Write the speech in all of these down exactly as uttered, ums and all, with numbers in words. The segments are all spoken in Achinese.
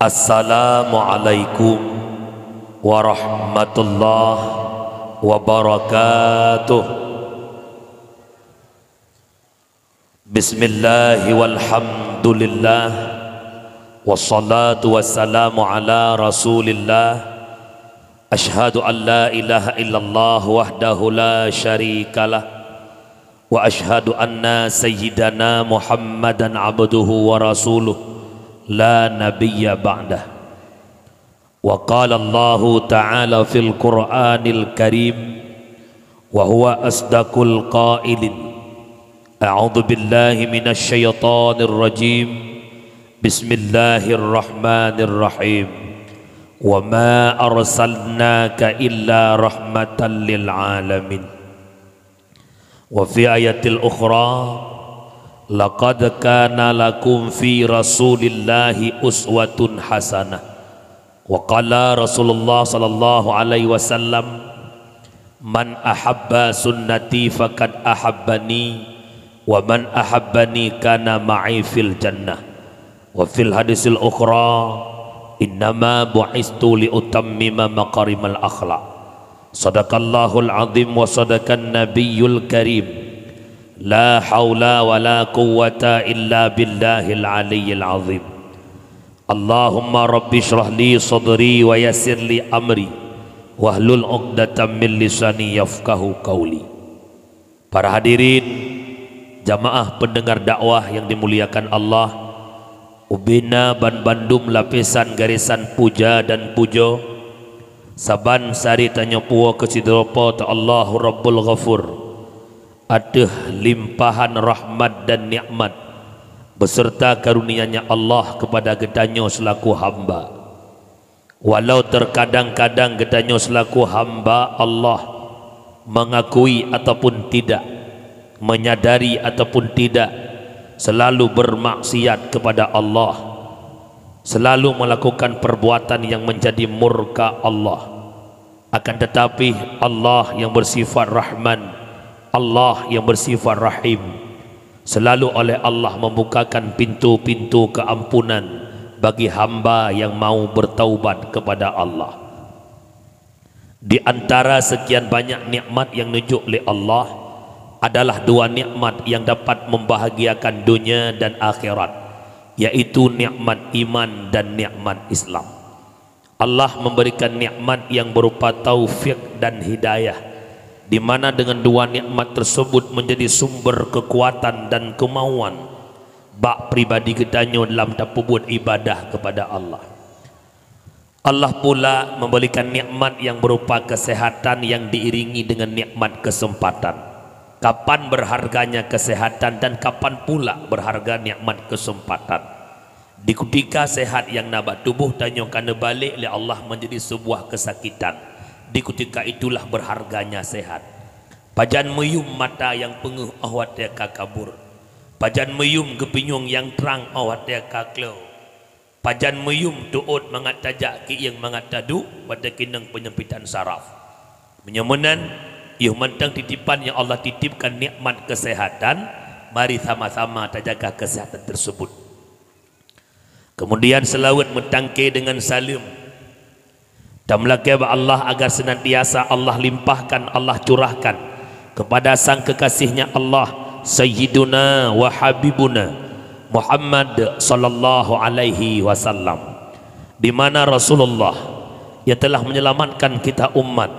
Assalamualaikum warahmatullahi wabarakatuh. Bismillah walhamdulillah, wassalatu wassalamu ala Rasulillah. Asyhadu an la ilaha illallah wahdahu la syarikalah, wa asyhadu anna sayyidana Muhammadan abduhu wa rasuluh, la nabiyya ba'dah. Wa qala Allahu ta'ala fil Qur'anil Karim, wa huwa asdaqul qailin. A'udzu billahi minasy syaithanir rajim. Bismillahirrahmanirrahim. Wa ma arsalnaka illa rahmatan lil alamin. Wa fi ayatil ukhra, laqad kana lakum fi Rasulillahi uswatun hasanah. Wa qala Rasulullah sallallahu alaihi wasallam, "Man ahabba sunnati faqad ahabbani, wa man ahabbani kana ma'i fil jannah." Wa fil hadisil ukhra, "Innama bu'istu li utammima makarimal akhlak." Sadaqallahul azim wa sadaqan nabiyyul karim. La haula wa la quwwata illa billahil aliyyil azim. Allahumma rabbi shrah li sadri wa yassir li amri, wahlul uqdatam min lisani yafqahu qauli. Para hadirin, jamaah pendengar dakwah yang dimuliakan Allah, ubena banbandum lapisan garesan puja dan pujo, saban sari tanyoe puwoe keu sidroe Po teu Allahu Rabbul Ghafur, ateueh limpahan rahmat dan nikmat beserta karunia-Nya Allah kepada geutanyoe selaku hamba. Walau terkadang-kadang geutanyoe selaku hamba Allah mengakui ataupun tidak, menyadari ataupun tidak, selalu bermaksiat kepada Allah, selalu melakukan perbuatan yang menjadi murka Allah. Akan tetapi, Allah yang bersifat Rahman, Allah yang bersifat Rahim, selalu oleh Allah membukakan pintu-pintu keampunan bagi hamba yang mau bertaubat kepada Allah. Di antara sekian banyak nikmat yang neujok lé Allah, adalah dua nikmat yang dapat membahagiakan dunia dan akhirat, yaitu nikmat iman dan nikmat Islam. Allah memberikan nikmat yang berupa taufik dan hidayah, di mana dengan dua nikmat tersebut menjadi sumber kekuatan dan kemauan bak pribadi geutanyoe dalam tapeubuet ibadah kepada Allah. Allah pula memberikan nikmat yang berupa kesehatan yang diiringi dengan nikmat kesempatan. Kapan berharganya kesehatan dan kapan pula berharga nikmat kesempatan? Di kutika sehat nyang na bak tuboh tanyoe ka neubalek lé Allah menjadi sebuah kesakitan. Di kutika itulah berharganya sehat. Pajan meuyum mata nyang peungeuh óh watée ka kabur. Pajan meuyum geupinyueng nyang trang óh watée ka klo. Pajan meuyum teuôt mangat tajak keuieng mangat taduek watée keunong peunyempitan saraf. Meunyoe meunan, yoh mantong titipan nyang Allah titipkan nikmat keuseuhatan, mari sama-sama tajaga keuseuhatan teusebut. Keumudian seulaweuet meutangke deungon saleuem. Tameulakée bak Allah agar seunantiasa Allah limpahkan, Allah curahkan keupada sang keukasih-Nya Allah, Sayyiduna wa Habibuna Muhammad sallallahu alaihi wasallam, di mana Rasulullah nyang telah menyelamatkan kita umat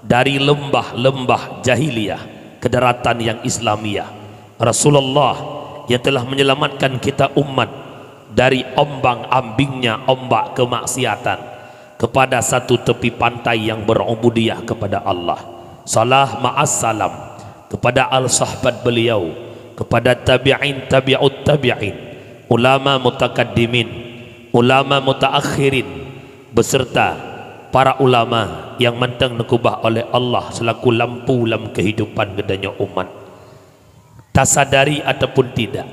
dari leumbah-leumbah jahiliyah ke daratan nyang Islamiyah. Rasulullah nyang telah menyelamatkan kita umat dari ombang-ambingnya ombak kemaksiatan kepada satu tepi pantai yang berubudiyah kepada Allah. Salam ma'as salam kepada al sahabat beliau, kepada tabi'in, tabi'ut tabi'in, ulama mutakaddimin, ulama mutaakhirin, beserta para ulama nyang mantong neukeubah oleh Allah selaku lampu lam keuhidupan geutanyoe umat. Tasadari ataupun tidak,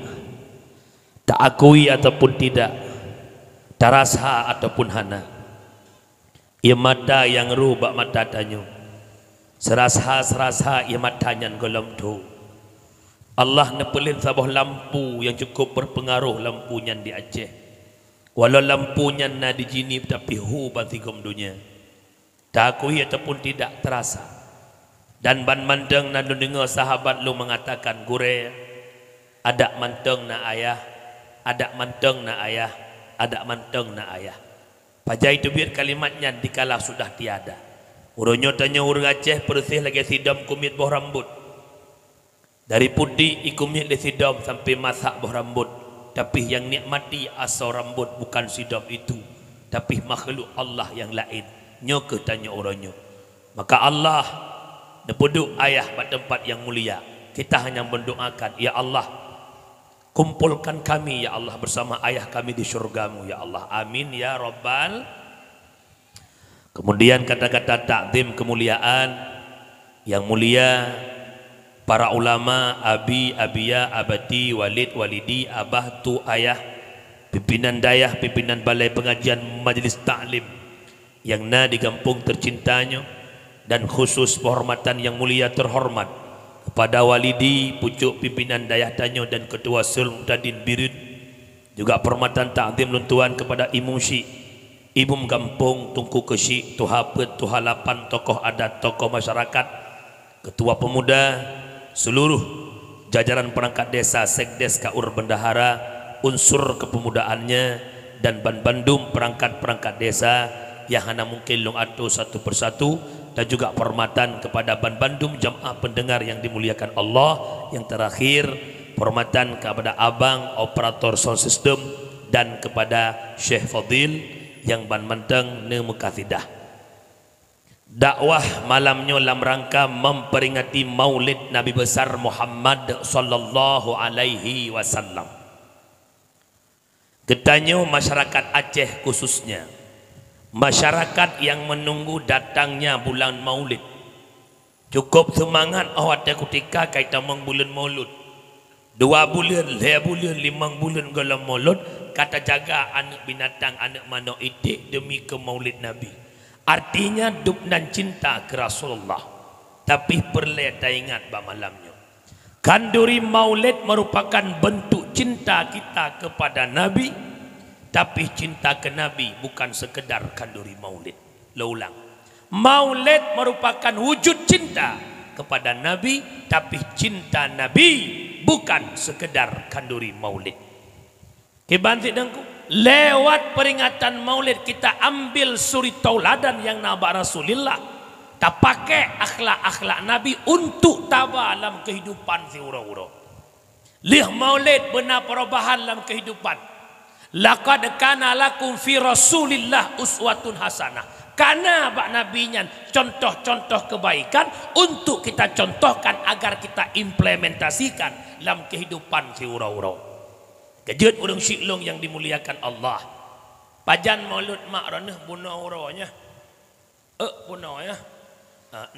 taakui ataupun tidak, tarasa ataupun hana, ie mata nyang roh bak mata tanyoe, seurasa-seurasa ie mata nyan gohlom tho. Allah neupeulén saboh lampu nyang cukup berpengaruh lampu nyan di Aceh. Walau lampu nyan na di jinie, tapi hu bansigom donya, taakui ataupun tidak, terasa. Dan ban mantong na lôn deungoe sahabat lôn meungatakan, "Gurée, adak mantong na ayah, adak mantong na ayah, adak mantong na ayah." Pajan teubiet kalimat nyan dikala sudah tiada. Uroe nyoe tanyoe ureuëng Aceh peureuséh lagée sidom kumiet boh rambot. Dari putik ikumiet lé sidom sampai masak boh rambot, tapi nyang nikmati asoe rambot bukan sidom itu, tapi makhluk Allah nyang laén. Nyoe kheueh tanyoe uroe nyoe. Maka Allah neupeuduek ayah bak teumpat nyang mulia. Kita hanya mendoakan, "Ya Allah, kumpulkan kami, ya Allah, bersama ayah kami di syurga-Mu, ya Allah. Amin, ya Rabbal." Kemudian kata-kata takzim kemuliaan, yang mulia para ulama, abi, abia, abati, walid, walidi, abah, tu, ayah, pimpinan dayah, pimpinan balai pengajian, majlis taklim yang na di gampông tercinta nyoe, dan khusus penghormatan yang mulia terhormat kepada walidi, pucuk pimpinan dayah tanyoe dan ketua Sultan Bireuen, juga penghormatan takzim lôn tuan kepada Imum Syik, Imum Gampông, Teungku Keuchik, Tuha Peuet, Tuha Lapan, tokoh adat, tokoh masyarakat, ketua pemuda, seluruh jajaran perangkat desa, sekdes, kaur, bendahara, unsur kepemudaannya, dan ban bandum perangkat-perangkat desa yang hana mungkin lôn atur satu persatu, dan juga penghormatan kepada ban bandum jamaah pendengar yang dimuliakan Allah. Yang terakhir, penghormatan kepada abang operator sound system dan kepada Syekh Fadil yang ban mantong neumeukasidah. Dakwah malam nyoe lam rangka memperingati Maulid Nabi Besar Muhammad sallallahu alaihi wasallam. Geutanyoe masyarakat Aceh khususnya, masyarakat yang menunggu datangnya bulan Maulid, cukup seumangat óh watée kutika ka itamong buleuen Maulud. Dua buleuen, lhée buleuen, limong buleuen gohlom Maulud, ka tajaga aneuëk binatang, aneuëk manok iték demi keu Maulid Nabi. Artinya, dub nan cinta keu Rasulullah. Tapi peureulée taingat bak malam nyoe, khanduri Maulid merupakan bentuk cinta kita kepada Nabi, tapi cinta ke Nabi bukan sekedar khanduri Maulid. Lôn ulang, Maulid merupakan wujud cinta kepada Nabi, tapi cinta Nabi bukan sekedar khanduri Maulid. Kiban cit Teungku, lewat peringatan Maulid kita ambil suri tauladan nyang na bak Rasulullah, tapakai akhlak-akhlak Nabi untuk taba lam kehidupan siuroe-uroe. Lheueh Maulid beuna perubahan lam kehidupan. "Laqad kana lakum fi Rasulillah uswatun hasanah." Kana bak Nabi nyan contoh-contoh kebaikan untuk kita contohkan agar kita implementasikan lam kehidupan siuroe-uroe. Keujeuet ureuëng syik lôn nyang dimuliakan Allah. Pajan Maulud mak, droeneuh bunoe uroe nyoe? Euk, bunoe nyoe? Ah,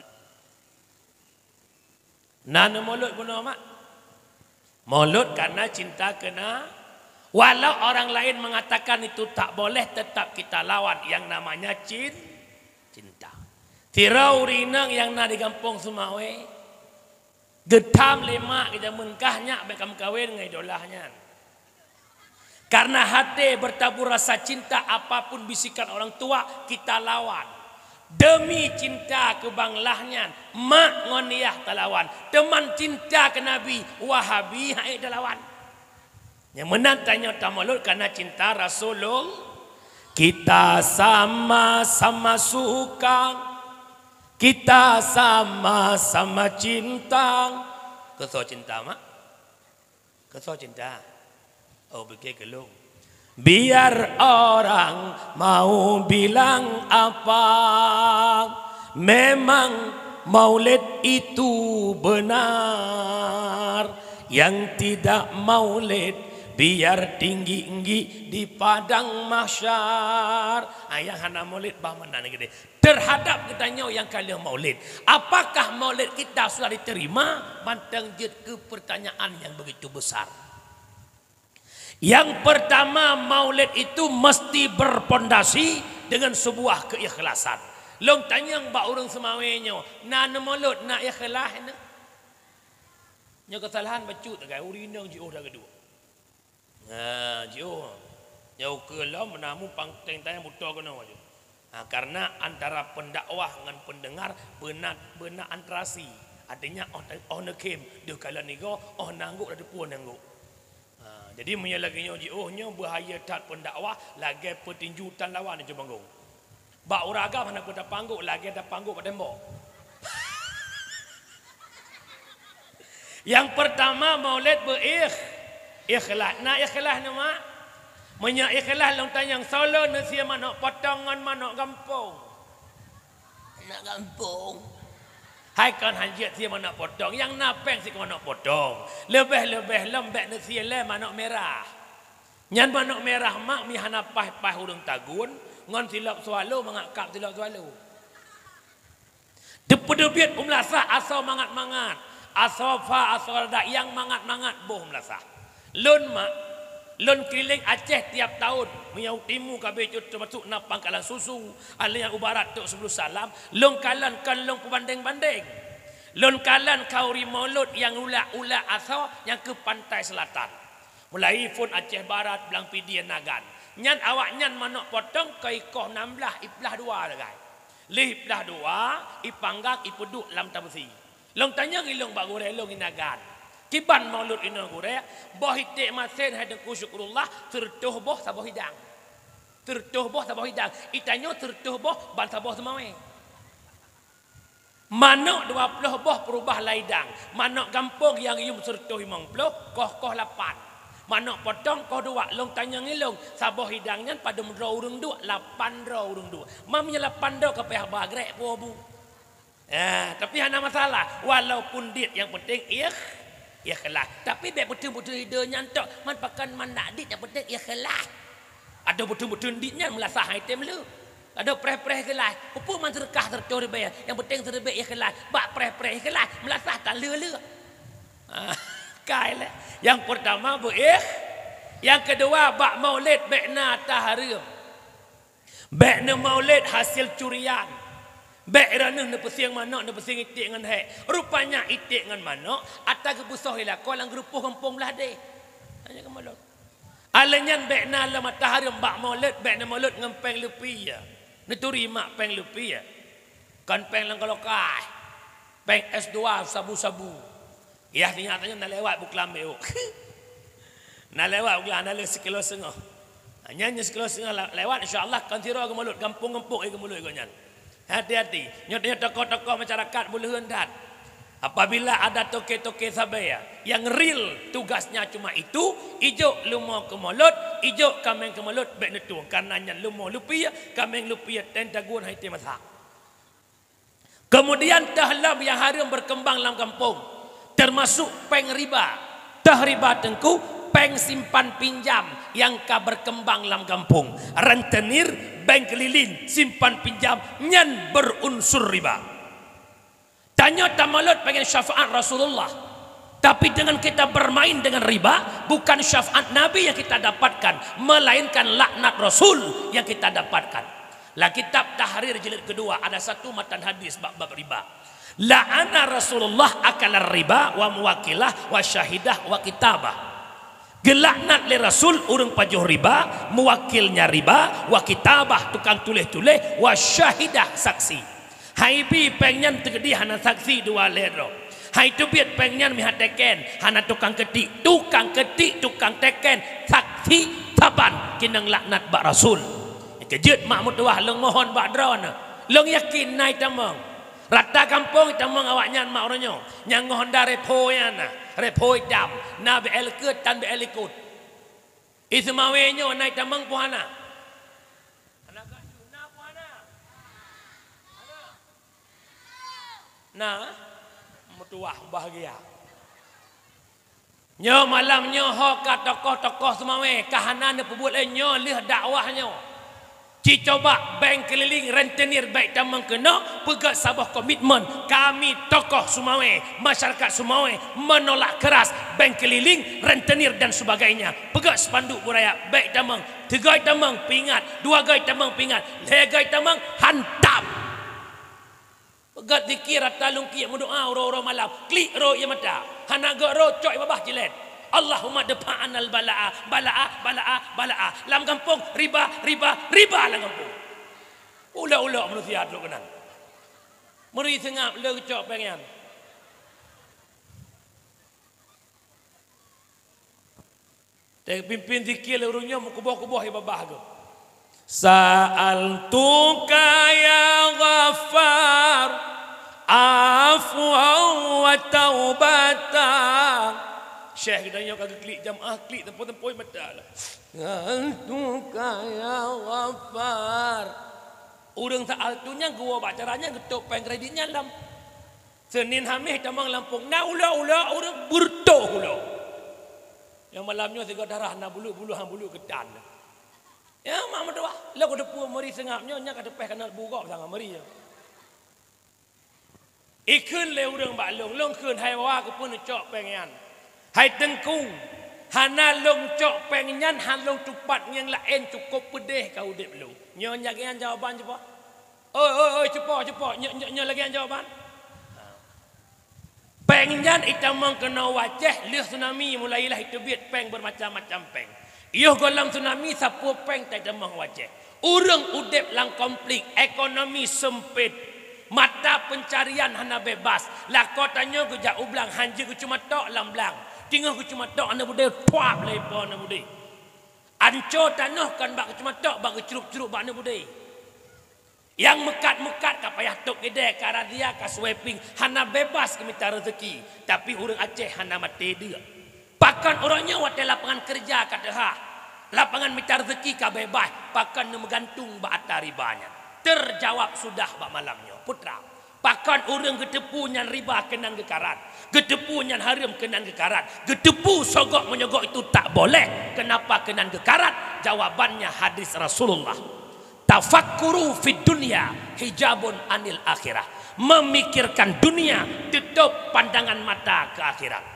na neumaulud bunoe mak? Maulud karena cinta keu Na-, walau orang lain mengatakan itu tak boleh, tetap kita lawan yang namanya cin-, cinta. Sidroe ureuëng inong nyang na di gampông Seumawe, geutham lé mak geujameun, "Kah nyak, bék kameukawen ngon idolah nyan." Karena hati bertabur rasa cinta, apapun bisikan orang tua, kita lawan. Demi cinta keu banglah nyan, mak ngon yah talawan. Teuma cinta keu Nabi, Wahabi han ék talawan. Nyang meunan tanyoe tamaulud karena cinta Rasulul-, kita sama-sama suka, kita sama-sama cinta. Keu soe cinta, mak? Keu soe cinta? Oh, beuke keu lôn. Biar orang mau bilang apa, memang Maulid itu benar. Yang tidak Maulid, biar tinggi-tinggi di padang mahsyar. Ah, nyang hana Maulid, bah meunan geude. Terhadap geutanyoe nyang ka lheueh Maulid, apakah Maulid kita sudah diterima? Mantong jeuet keu pertanyaan yang begitu besar. Yang pertama, Maulid itu mesti berpondasi dengan sebuah keikhlasan. Lôn tanyong bak ureuëng Seumawe nyoe, na neumaulud, na ikhlas na? Nyoe keusalahan bacut tagai, ureuëng inong jiôh dah geuduek. Nah, jiôh. Nyoe ukeue lom namu pangteng tayang buto keunoe aju. Ha, karena antara pendakwah ngon pendengar beuna, beuna antarasi. Artinya, oh, oh neukhém deuh kalon nigo, oh nanggok dah teupue nanggok. Ha, jadi meunyoe lagée nyoe jiôh nyoe, bahaya that pendakwah lagée peutinju tan lawan di banggong. Bak ureueng agam hana peue tapanggok, lagée tapanggok bak tembok. Nyang pertama, maulid beu-ikh-, ikhlas. Na ikhlas nyoe, Mak? Meunyoe ikhlas, lôn tanyong, soe lôn neusie manok potong ngon manok gampông? Manok gampông. Hai kon hanjeuet sie manok potong, nyang na péng sie manok potong. Leubeh-leubeh lom bék neusie lé manok mirah. Nyan manok mirah mak mi hana paih-paih ureuëng tagun, ngon silop swallow mangat kab silop swallow. Teupeuteubiet u meulasah asoe mangat-mangat, asoe fa, asoe rada nyang mangat-mangat boh meulasah. Lôn mak, lôn keuliléng Aceh tiap tahun, meunyoe u timu ka beucut teumasok na Pangkalan Susu, alèh nyang u barat Tok Sepuluh Salam, lôn kalon kon lôn peubandeng-bandeng. Lôn kalon khauri mulod nyang ulak-ulak asoe nyang keu pantai seulatan. Mulai phon Aceh Barat, Blang Pidie, Nagan. Nyan awaknyan manok potong keu ikoh nam blaih, iplah dua sagai. Lheueh iplah dua, ipanggang, ipeuduek lam tabeusi. Lôn tanyong ilôn bak gurée lôn i Nagan. Kiban mulod inoe gurée, boh iték masen hai Teungku Syukrullah, seureutôh boh saboh hidang. Seureutôh boh saboh hidang. Itanyoe seureutôh boh ban saboh seumawé. Manok dua ploh boh peurubah lam idang. Manok gampông nyang yum seureutôh limong ploh, koh-koh lapan. Manok potong koh dua, lôn tanyong ilôn, saboh hidang nyan padum droe ureuëng duek, lapan droe ureuëng duek. Mam nyan lapan droe ka payah ba grek puwoe bu. Ah, tapi hana masalah, walaupun dit nyang penting ikh-, ikhlas. Tapi bék beutôi-beutôi ide nyan tok, man pakon mandak dit nyang penting ikhlas. Adoh beutôi-beutôi dit nyan meulasah hai tem le. Adoh preh-preh ikhlas. Peue-peue man seudeukah seureutôh ribèe, nyang penting siribèe ikhlas. Bak preh-preh ikhlas, meulasah tan le-le. Ah, kai lé. Nyang pertama beu-ikh-, nyang keudua bak maulid bék na tahareuem. Bék neumaulid hasil curian. Bék droeneuh neupeusieng manok, neupeusieng iték ngon hék. Rupanya iték ngon manok ata geupeusoh i lakoe lam geurupoh gampông blah deh. Hanya keumaulud. Alèh nyan bék na lom ata hareuem bak maulid, bék neumaulid ngon péng lupi ya. Neuturi mak péng lupi ya. Kon péng lam kalokai. Péng S dua sabu-sabu. Yah, ingat tanyoe na lewat buklam meu'uk. Na lewat buklam, na le sikilo seungoh. Nyan, nyan sikilo seungoh la-, lewat, insya Allah, kon sidroe geumulot, gampông-gampông, eh, geumulot gobnyan. Hati-hati. Nyoe, nyoe tokoh-tokoh masyarakat beuleuheun that. Apabila ada toke-toke sabe nyang real, tugasnya cuma itu, ijok leumo keu mulot, ijok kaméng keu mulot, bék neutueng. Karena nyan leumo lupi, kaméng lupi, ten tagun hai te masak. Kemudian, teuh lom nyang hareuem berkembang lam gampông, termasuk péng riba. Teuh riba teungku, péng simpan pinjam nyang ka berkembang lam gampông. Rentenir, bank keliling, simpan pinjam, nyan berunsur riba. Tanyoe tamulot pengen syafaat Rasulullah. Tapi dengan kita bermain dengan riba, bukan syafaat Nabi yang kita dapatkan, melainkan laknat Rasul yang kita dapatkan. Lam kitab Tahrir jilid kedua ada satu matan hadis bab-bab riba. La'ana Rasulullah akalar riba wa muwakilah wa syahidah wa kitabah. Geulaknat lé Rasul ureuëng pajoh riba, muwakilnya riba, wa kitabah tukang tuléh-tuléh, wa syahidah saksi. Hai bi péng nyan teukeudi hana saksi dua lhée droe. Hai teubiet péng nyan meuhat teken, hana tukang keutik, tukang keutik, tukang teken, saksi saban keunong laknat bak Rasul. Keujeuet mak meutuwah lôn mohon bak droeneuh. Lôn yakin na itamong. Rata gampông itamong awaknyan mak uroe nyoe. Nyang ngon honda repo nyan na, repo itam, na B L keue tan B L likot. Iseumawe nyoe na itamong puhana. Hana gak na puhana. Hana. Na, meutuwah bahgia. Nyoe malam nyoe ho ka tokoh-tokoh seumawe ka hana neupeubuet lé nyoe lheueh dakwah nyoe. Ci coba bank keliling rentenir bék tamong keunoe peugét saboh komitmen kami tokoh seumawe, masyarakat seumawe menolak keras bank keliling rentenir dan sebagainya. Peugét spanduk beuraya bék tamong. Tiga tamong peuingat, dua gai tamong peuingat, lhée gai tamong hantam. Peugét zikir rata lungkiek meudoa uroe-uroe malam, klik roh ie mata, hana gét roh cok ie babah cilét. Allahumma dfa anal bala'a, bala'a, bala'a, bala'a. Lam gampông, riba, riba, riba lam gampông. Ulok-ulok manusia trok keunan. Meuri seungab le geucok péng nyan. Teupimpin zikir lé ureuëng nyoe meukuboh-kuboh ié babah geuh. Sa'altuka ya Ghaffar afwan wa taubatan. Syekh geutanyoe ka geuklik jamaah, klik teumpo-teumpo mata lah. Sa'altuka ya Ghaffar. Ureuëng sa'altu nyan geuwoe bak cara nyan geutôp péng kredit nyan lam. Senin Haméh tamong lampôh na ulok-ulok ureuëng beureutoh ulok. Nyang malam nyoe sigoe darah na bulut-bulut han bulut keutan. Ya, mak meutuah, lôn kuteupeu meuri seungab nyoe, nyan ka teupéh kana bu gob sangat meuri nyoe. Ikheun lé ureuëng bak lôn, lôn kheun hai wa keupeue neucok péng nyan. Hai teungku, hana lôn cok péng nyan, han lôn tupat nyang laén, cukôp peudeh ka udeb lôn. Nyoe nyan jawaban cit po. Oi, oi, oi, cupo, cupo. Nyo-, nyo-, nyoe lagée jawaban. Péng nyan itamong keunoe u Aceh, lheueh tsunami mulailah iteubiet péng bermacam-macam péng. Yoh gohlom tsunami sapeue péng taitamong u Aceh. Ureuëng udeb lam konflik, ekonomi seumpet, mata pencarian hana bebas. Lakoe tanyoe geujak u blang, han jeuet geucuma tok lam blang. Teungoh geucuma tok aneuk beudé, tuap lé po aneuk beudé. Anco tanoh kon bak geucuma tok, bak geucrup-crup bak aneuk beudé. Nyang meukat-meukat ka payah tôb ideh, ka razia, ka sweeping, hana bebas geumita rezeki. Tapi ureuëng Aceh hana maté deuk. Pakon uroe nyoe watée lapangan keureuja ka teuhah, lapangan mita rezeki ka bebas, pakon neumeugantung bak atra riba nyan? Teujawab sudah bak malam nyoe, putra. Pakon ureuëng geuteupeue nyan riba keunan geukarat, geuteupeue nyan hareuem keunan geukarat, geuteupeue sogok meunyoe gok itu tak boleh, kenapa keunan geukarat? Jawabannya hadis Rasulullah. Tafakkuru fid dunya hijabun anil akhirah. Memikirkan dunia, tutup pandangan mata ke akhirat.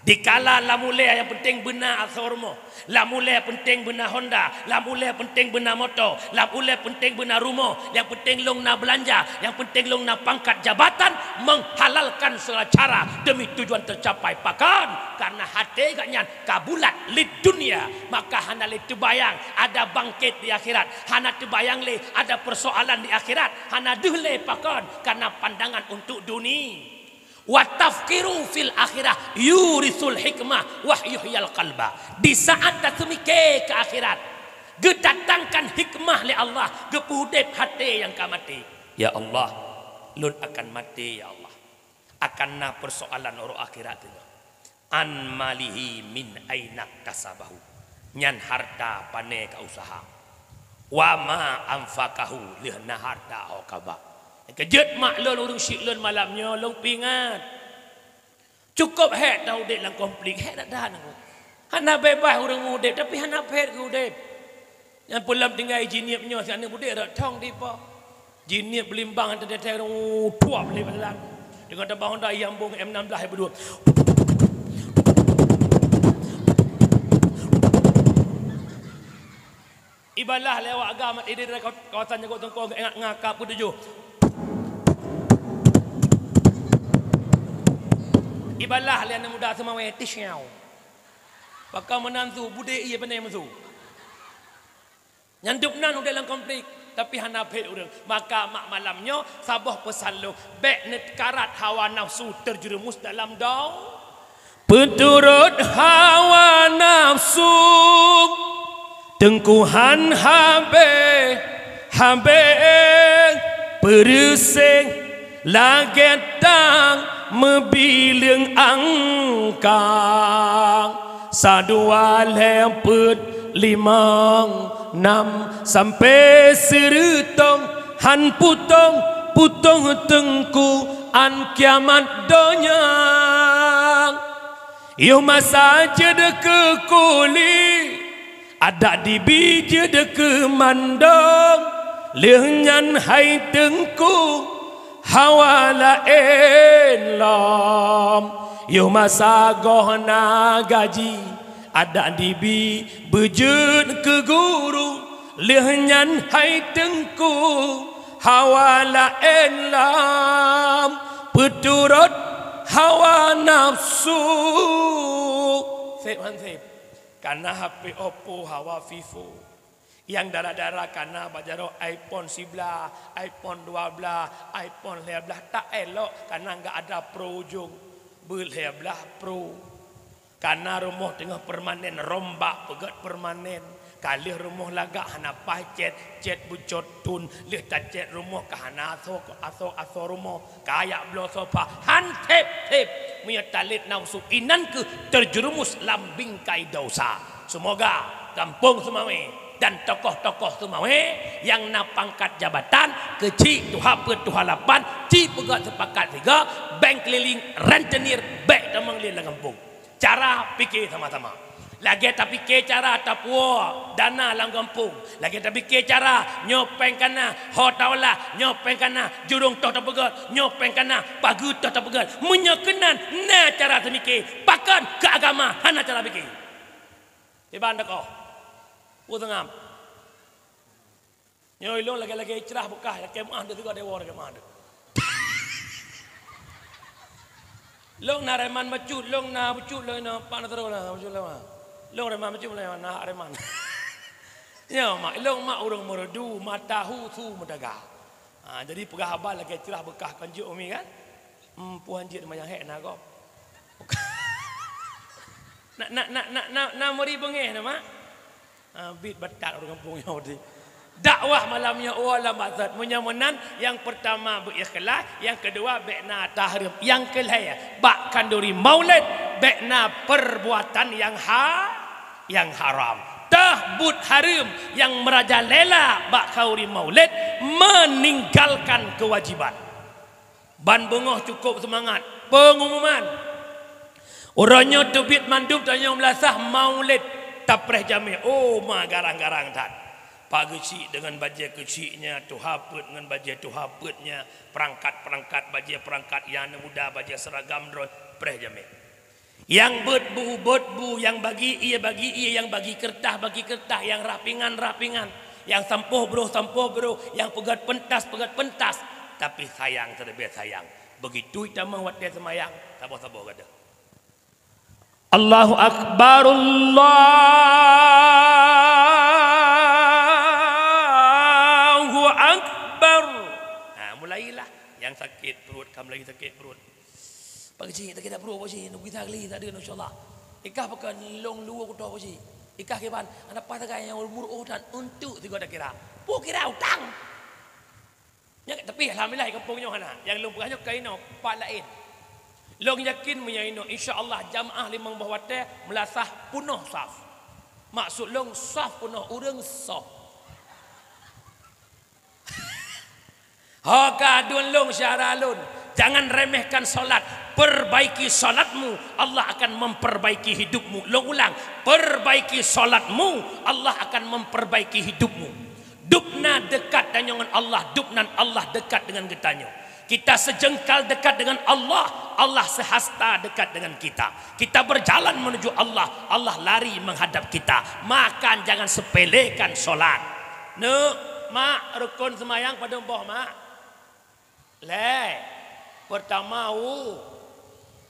Dikala lam ulée nyang penting beuna asoe rumoh, lam ulée penting beuna Honda, lam ulée penting beuna moto, lam ulée penting beuna rumoh, nyang penting lôn na beulanja, nyang penting lôn na pangkat jabatan, menghalalkan segala cara demi tujuan tercapai. Pakon? Karena até gobnyan ka bulat lid dunia, maka hana lé teubayang ada bangkét di akhirat, hana teubayang lé ada persoalan di akhirat, hana deuh lé. Pakon? Karena pandangan untuk duni. Wa tafkiru fil akhirah yurisul hikmah wa yuhyil qalba. Di saat taseumike ke akhirat, geudatangkan hikmah lé Allah, geupeuudeb até nyang ka maté. Ya Allah, lôn akan maté, ya Allah. Akan na persoalan uroe akhirat teungoh. An malihi min aina kasabahu. Nyan harta pane ka usaha. Wa ma anfaqahu, lheueh na harta ho ka ba. Keujeuet mak lôn, ureuëng syik lôn malam nyoe lôn peuingat. Cukôp hék taudeb lam konflik, hék that-that. Hana bebas ureuëng udeb, tapi hana phét geuudeb. Nyang peulom tinggai jinieub nyoe, si aneuk udeb rot thong dipo. Jinieub beulimbang teuntèe-teuntèe, tuap lé badan. Deungon tabang Honda nyang bong M enam belas berdua. Ibalah lé awak agam di daerah kawasan Nyago Tengkong, ingat ngakap peutujuh. Ibalah lé aneuk muda Seumawé, tisyau. Pakon meunan su, budé ié beunai meusu. Nyan dub nan udeb lam konflik, tapi hana phét ureuëng. Maka mak malam nyoe saboh peusan lôn, bék neukarat hawa nafsu terjerumus dalam dau. Peuturot hawa nafsu, teungku han habéh-habéh, peureuséh lagée tang meubileueng angkang. Sadua lhée peuet limong nam sampoe sireutôh han putôh-putôh teungku án kiamat donya. Yoh masa jeuet keu kuli, adak dibi jeuet keu mandum, lheueh nyan hai teungku hawa laén lom. Yoh masa goh na gaji, adak dibi beujeuet keu guru, lheueh nyan hai teungku hawa laén lom, peuturot hawa nafsu. Hansip, hansip. Kana H P Oppo hawa Vivo. Nyang dara-dara kana bak jaroe iPhone siblaih, iPhone dua blaih, iPhone lhèe blaih. Tak elok kana enggak ada pro ujong. Beu lhèe blaih pro. Kana rumoh teungoh permanen, rombak peugöt permanen. Ka lheueh rumoh lagak hana paih cét, cét beucot thon. Lheueh tacét rumoh ka hana asoe, asoe, asoe rumoh. Ka jak bloe sofa, han sép-sép. Meunyoe talét nafsu, inan kheueh terjerumus lam bingkai dosa. Semoga gampông Seumawé dan tokoh-tokoh Seumawé nyang na pangkat jabatan, keuchik tuha peuet, tuha lapan, ci peugöt seupakat sigoe, beng keulileng, rentenir, bèk tamong lé lam gampông. Cara pike sama-sama. Lagèe tapike cara tapuwoe dana lam gampông, lagèe tapike cara nyoe pèng kana ho taulah, nyoe pèng kana jurông toh tapeugöt, nyoe pèng kana pageue toh tapeugöt. Meunyoe keunan na cara teumike, pakon keu agama hana cara pike? Iban dakoh. Peue seungab? Nyoe ilông lagèe-lagèe ikrah beukah, lakèe meu'ah deuh sigoe deungon lakèe meu'ah deuh. Lông na reman bacut, lông na bacut, lông na pak na teuroh na bacut lama. Lông reman bacut, lông na reman. Nyoe mak, ilông mak ureueng Meureudu, mata hu su meudaga. Ha, jadi peugah haba lagèe ikrah beukah kon jeuet umi kan? Hmm, puhan jeuet manyang hék na gob. Na, na, na, na, na, na meuri beungéh na, mak? Ah, bit batat ureueng gampông nyoe di. Dakwah malam nyoe, oh, lam maksud. Meunyoe meunan, nyang peurtama beu ikhlas, nyang keudua bèk na tahareuem, nyang keulhèe bak khanduri maulid bèk na peurbuatan nyang ha-, nyang haram. Teuh buet hareuem nyang meurajalela bak khanduri maulid, meninggalkan kewajiban. Ban beungoh cukôp seumangat. Peungumuman. Uroe nyoe teubiet mandum tanyoe meulasah maulid tapreh jamé. Oh, ma garang-garang that. Pak geuchik deungon bajèe geuchiknya, tuha peuet ngon bajèe tuha peuetnya, peurangkat-peurangkat bajèe peurangkat, nyang muda bajèe seuragam droe preh jamé. Nyang beuet bu, beuet bu, nyang bagi ié, bagi ié, nyang bagi keureutah, bagi keureutah, nyang rhah pingan, rhah pingan, nyang sampoh broh, sampoh broh, nyang peugöt peuntas, peugöt peuntas. Tapi sayang, teuleubèh sayang. Begitu itamong watèe seumayang, saboh-saboh gata. Allahu Akbar, Allahu Akbar. Ha, mulailah. Nyang sakét pruet, ka mulai sakét pruet. Pak geuchik, takira pruet, Pak geuchik, neuk gisa geli, tak deungon, insya Allah. Ikah pakon lông luwa kuto, Pak geuchik. Ikah kiban, hana paih sagai nyang meuruôh that untuk sigoe takira. Peue kira utang? Nyan, tapi alhamdulillah, di gampông nyoe hana. Nyang lôn peugah nyoe ka inoe, pat laén. Lôn yakin meunyoe inoe, insya Allah, jamaah limong boh watèe meulasah peunoh saf. Maksud lôn, saf peunoh ureueng soh. Ho ka aduen lôn syedara lôn, jangan remehkan salat. Perbaiki salatmu, Allah akan memperbaiki hidupmu. Lôn ulang, perbaiki salatmu, Allah akan memperbaiki hidupmu. Dubna dekat tanyoe ngon Allah, dubnan Allah dekat dengan geutanyoe. Kita sejengkal dekat dengan Allah, Allah sehasta dekat dengan kita. Kita berjalan menuju Allah, Allah lari menghadap kita. Maka jangan sepelekan salat. Neuk, mak, rukon seumayang padum boh, mak? Lhèe. Peurtama, u-,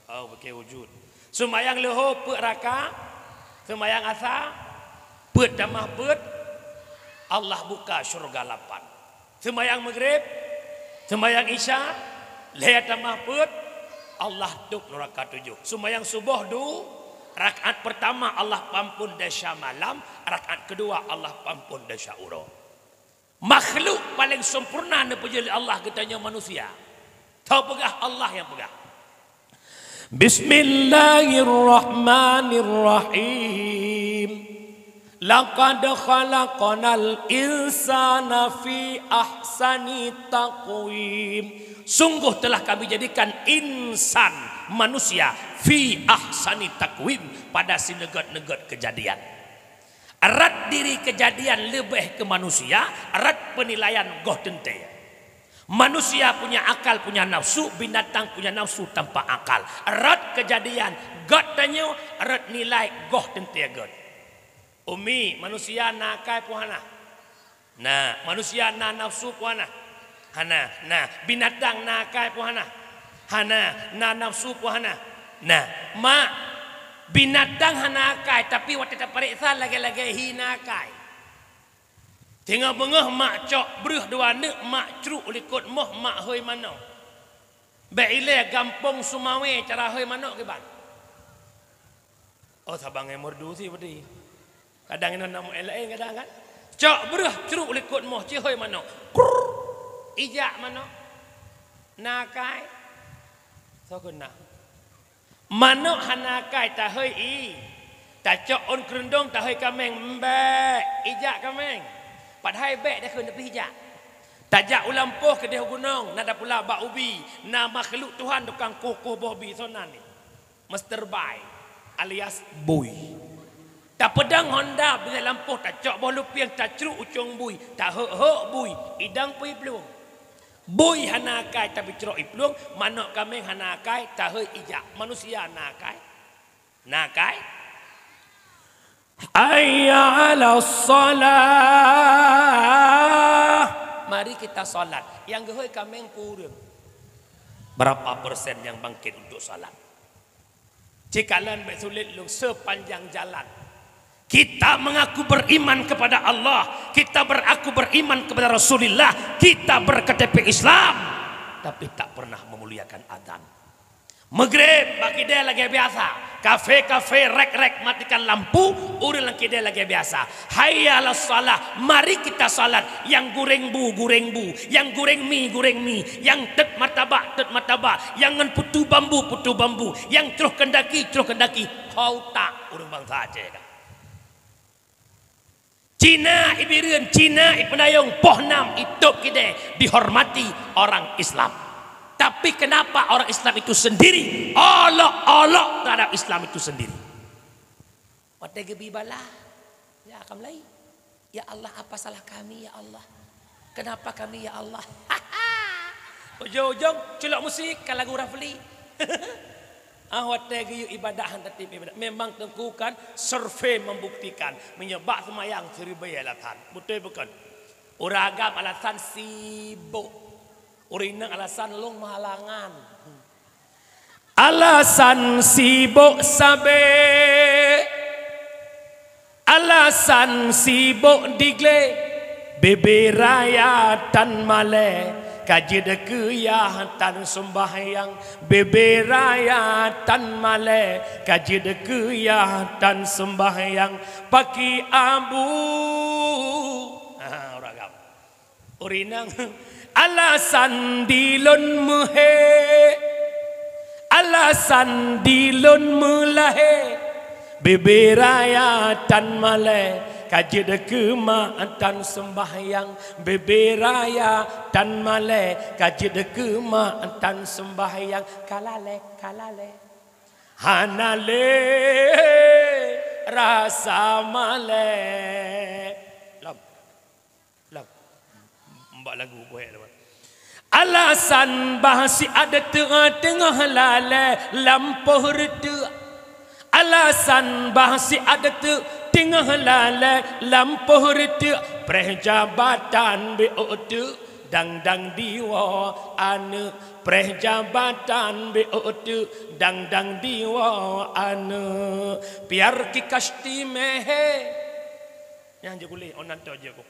oh, bukon wujud. Seumayang leuhô peuet raka, seumayang asa peuet tamah peuet, Allah buka syeuruga lapan. Seumayang Maghrib, seumayang Isya, lhèe tamah peuet, Allah tôp neuraka tujoh. Seumayang suboh du, rakaat peurtama Allah pampon desya malam, rakaat keudua Allah pampon desya uroe. Makhluk paleng sempurna neupeujeuet lé Allah geutanyoe manusia. Tho peugah Allah nyang peugah. Bismillahirrahmanirrahim. Laqad khalaqnal insana fi ahsani taqwim. Sungguh telah Kami jadikan insan, manusia, fi ahsani taqwim, pada sineugét-neugét keujadian. Rot diri keujadian leubeh keu manusia, rot peunilaian goh teuntèe. Manusia punya akal, punya nafsu, binatang punya nafsu tanpa akal. Rot keujadian, gét tanyoe, rot nilai goh teuntèe gét. Umi, manusia na akai peue hana? Na. Manusia na nafsu peue hana? Hana. Na. Binatang na akai peue hana? Hana. Na nafsu peue hana? Na. Mak, Binatang hana akai, tapi watée tapareksa lagée-lagée hi na akai. Teungoh beungoh mak cok breuh dua neuk, mak cruk likot moh, mak hôi manok. Bék ilée gampông Sumawe cara hôi manok kiban. Oh, sabang ngon merdu si beuti. Kadang inan nama laén kadang kan. Cok breuh cruk likot moh, ci hôi manok. Krrr. Ijak manok. Na akai. Soe keuh na. Manok hana akai tahôi ie. Tacok ôn keurundong tahôi kaméng, mbék, ijak kaméng. Padahai bék dakheun tapi ijak. Tajak u lampôh keudeh u gunong, na tapula bak ubi, na makhluk Tuhan tukang kueh-kueh boh bi, soe nan nyan. Master Bai alias Bui. Tapeudong honda binéh lampôh, tacok boh lupieng, tacruk ucong bui, tahok-hok bui, idong pih plueng. Bui hana akai tapi crok iplueng, manok kaméng hana akai, tahôi ijak. Manusia na akai? Na akai? Hayya 'alas shalah. Mari kita salat. Nyang geuhôi kaméng peue ureuëng? Berapa persen yang bangkit untuk salat? Cikalon bék sulet lôn, sepanjang jalan kita mengaku beriman kepada Allah, kita beraku beriman kepada Rasulullah, kita berKTP Islam, tapi tak pernah memuliakan azan. Maghrib bak kidée lagée biasa, kafe-kafe, rék-rék matikan lampu, ureuëng lam kidée lagée biasa. Hayya 'alas shalah, mari kita salat. Nyang goreng bu, goreng bu, nyang goreng mi, goreng mi, nyang teut martabak, teut martabak, nyang ngon putu bambu, putu bambu, nyang croh keundaki, croh keundaki. Ho utak ureuëng bansa Aceh ka. Cina i Bireuen, Cina i Peunayong, poh nam i tôb kidée dihormati orang Islam. Tapi kenapa orang Islam itu sendiri olok-olok terhadap Islam itu sendiri? Watée geubi bala, ya ka meulayi. Ya Allah, apa salah kami, ya Allah? Kenapa kami, ya Allah? Ujong-ujong culok musik ka lagu Rafli. Ah, watée geuyue ibadah han tatém ibadah. Memang teungku kan survei membuktikan, meunyoe bak seumayang siribée alasan. Beutôi bukon? Ureuëng agam alasan sibok. Ureuëng inong alasan lôn meuhalangan. Alasan sibok sabe, alasan sibok digle, bebe raya tan malée, ka jeuet keu yah tan seumbahyang, bebe raya tan malée, ka jeuet keu yah tan seumbahyang, paki abu. Ha, ureuëng agam. Ureuëng inong, alasan dilôn meuhé, alasan dilôn meulahé, bebe raya tan malée, ka jeuet keu mak tan seumbahyang, bebe raya tan malée, ka jeuet keu mak tan seumbahyang, ka lalée, ka lalée. Hana lé rasa malée. Lom. Lam. Mbak lagu poék lom. Alasan bah siat teungoh-teungoh lalée lampôh reuteuek. Alasan bah siat teungoh lalée lampôh reuteuek. Preh jabatan beu teuk, dang-dang diwoe aneuëk. Preh jabatan beu teuk, dang-dang diwoe aneuëk. Piar ki kasti meuhé. Nyang jeuet kuleh, oh, nan toh jeuet ku.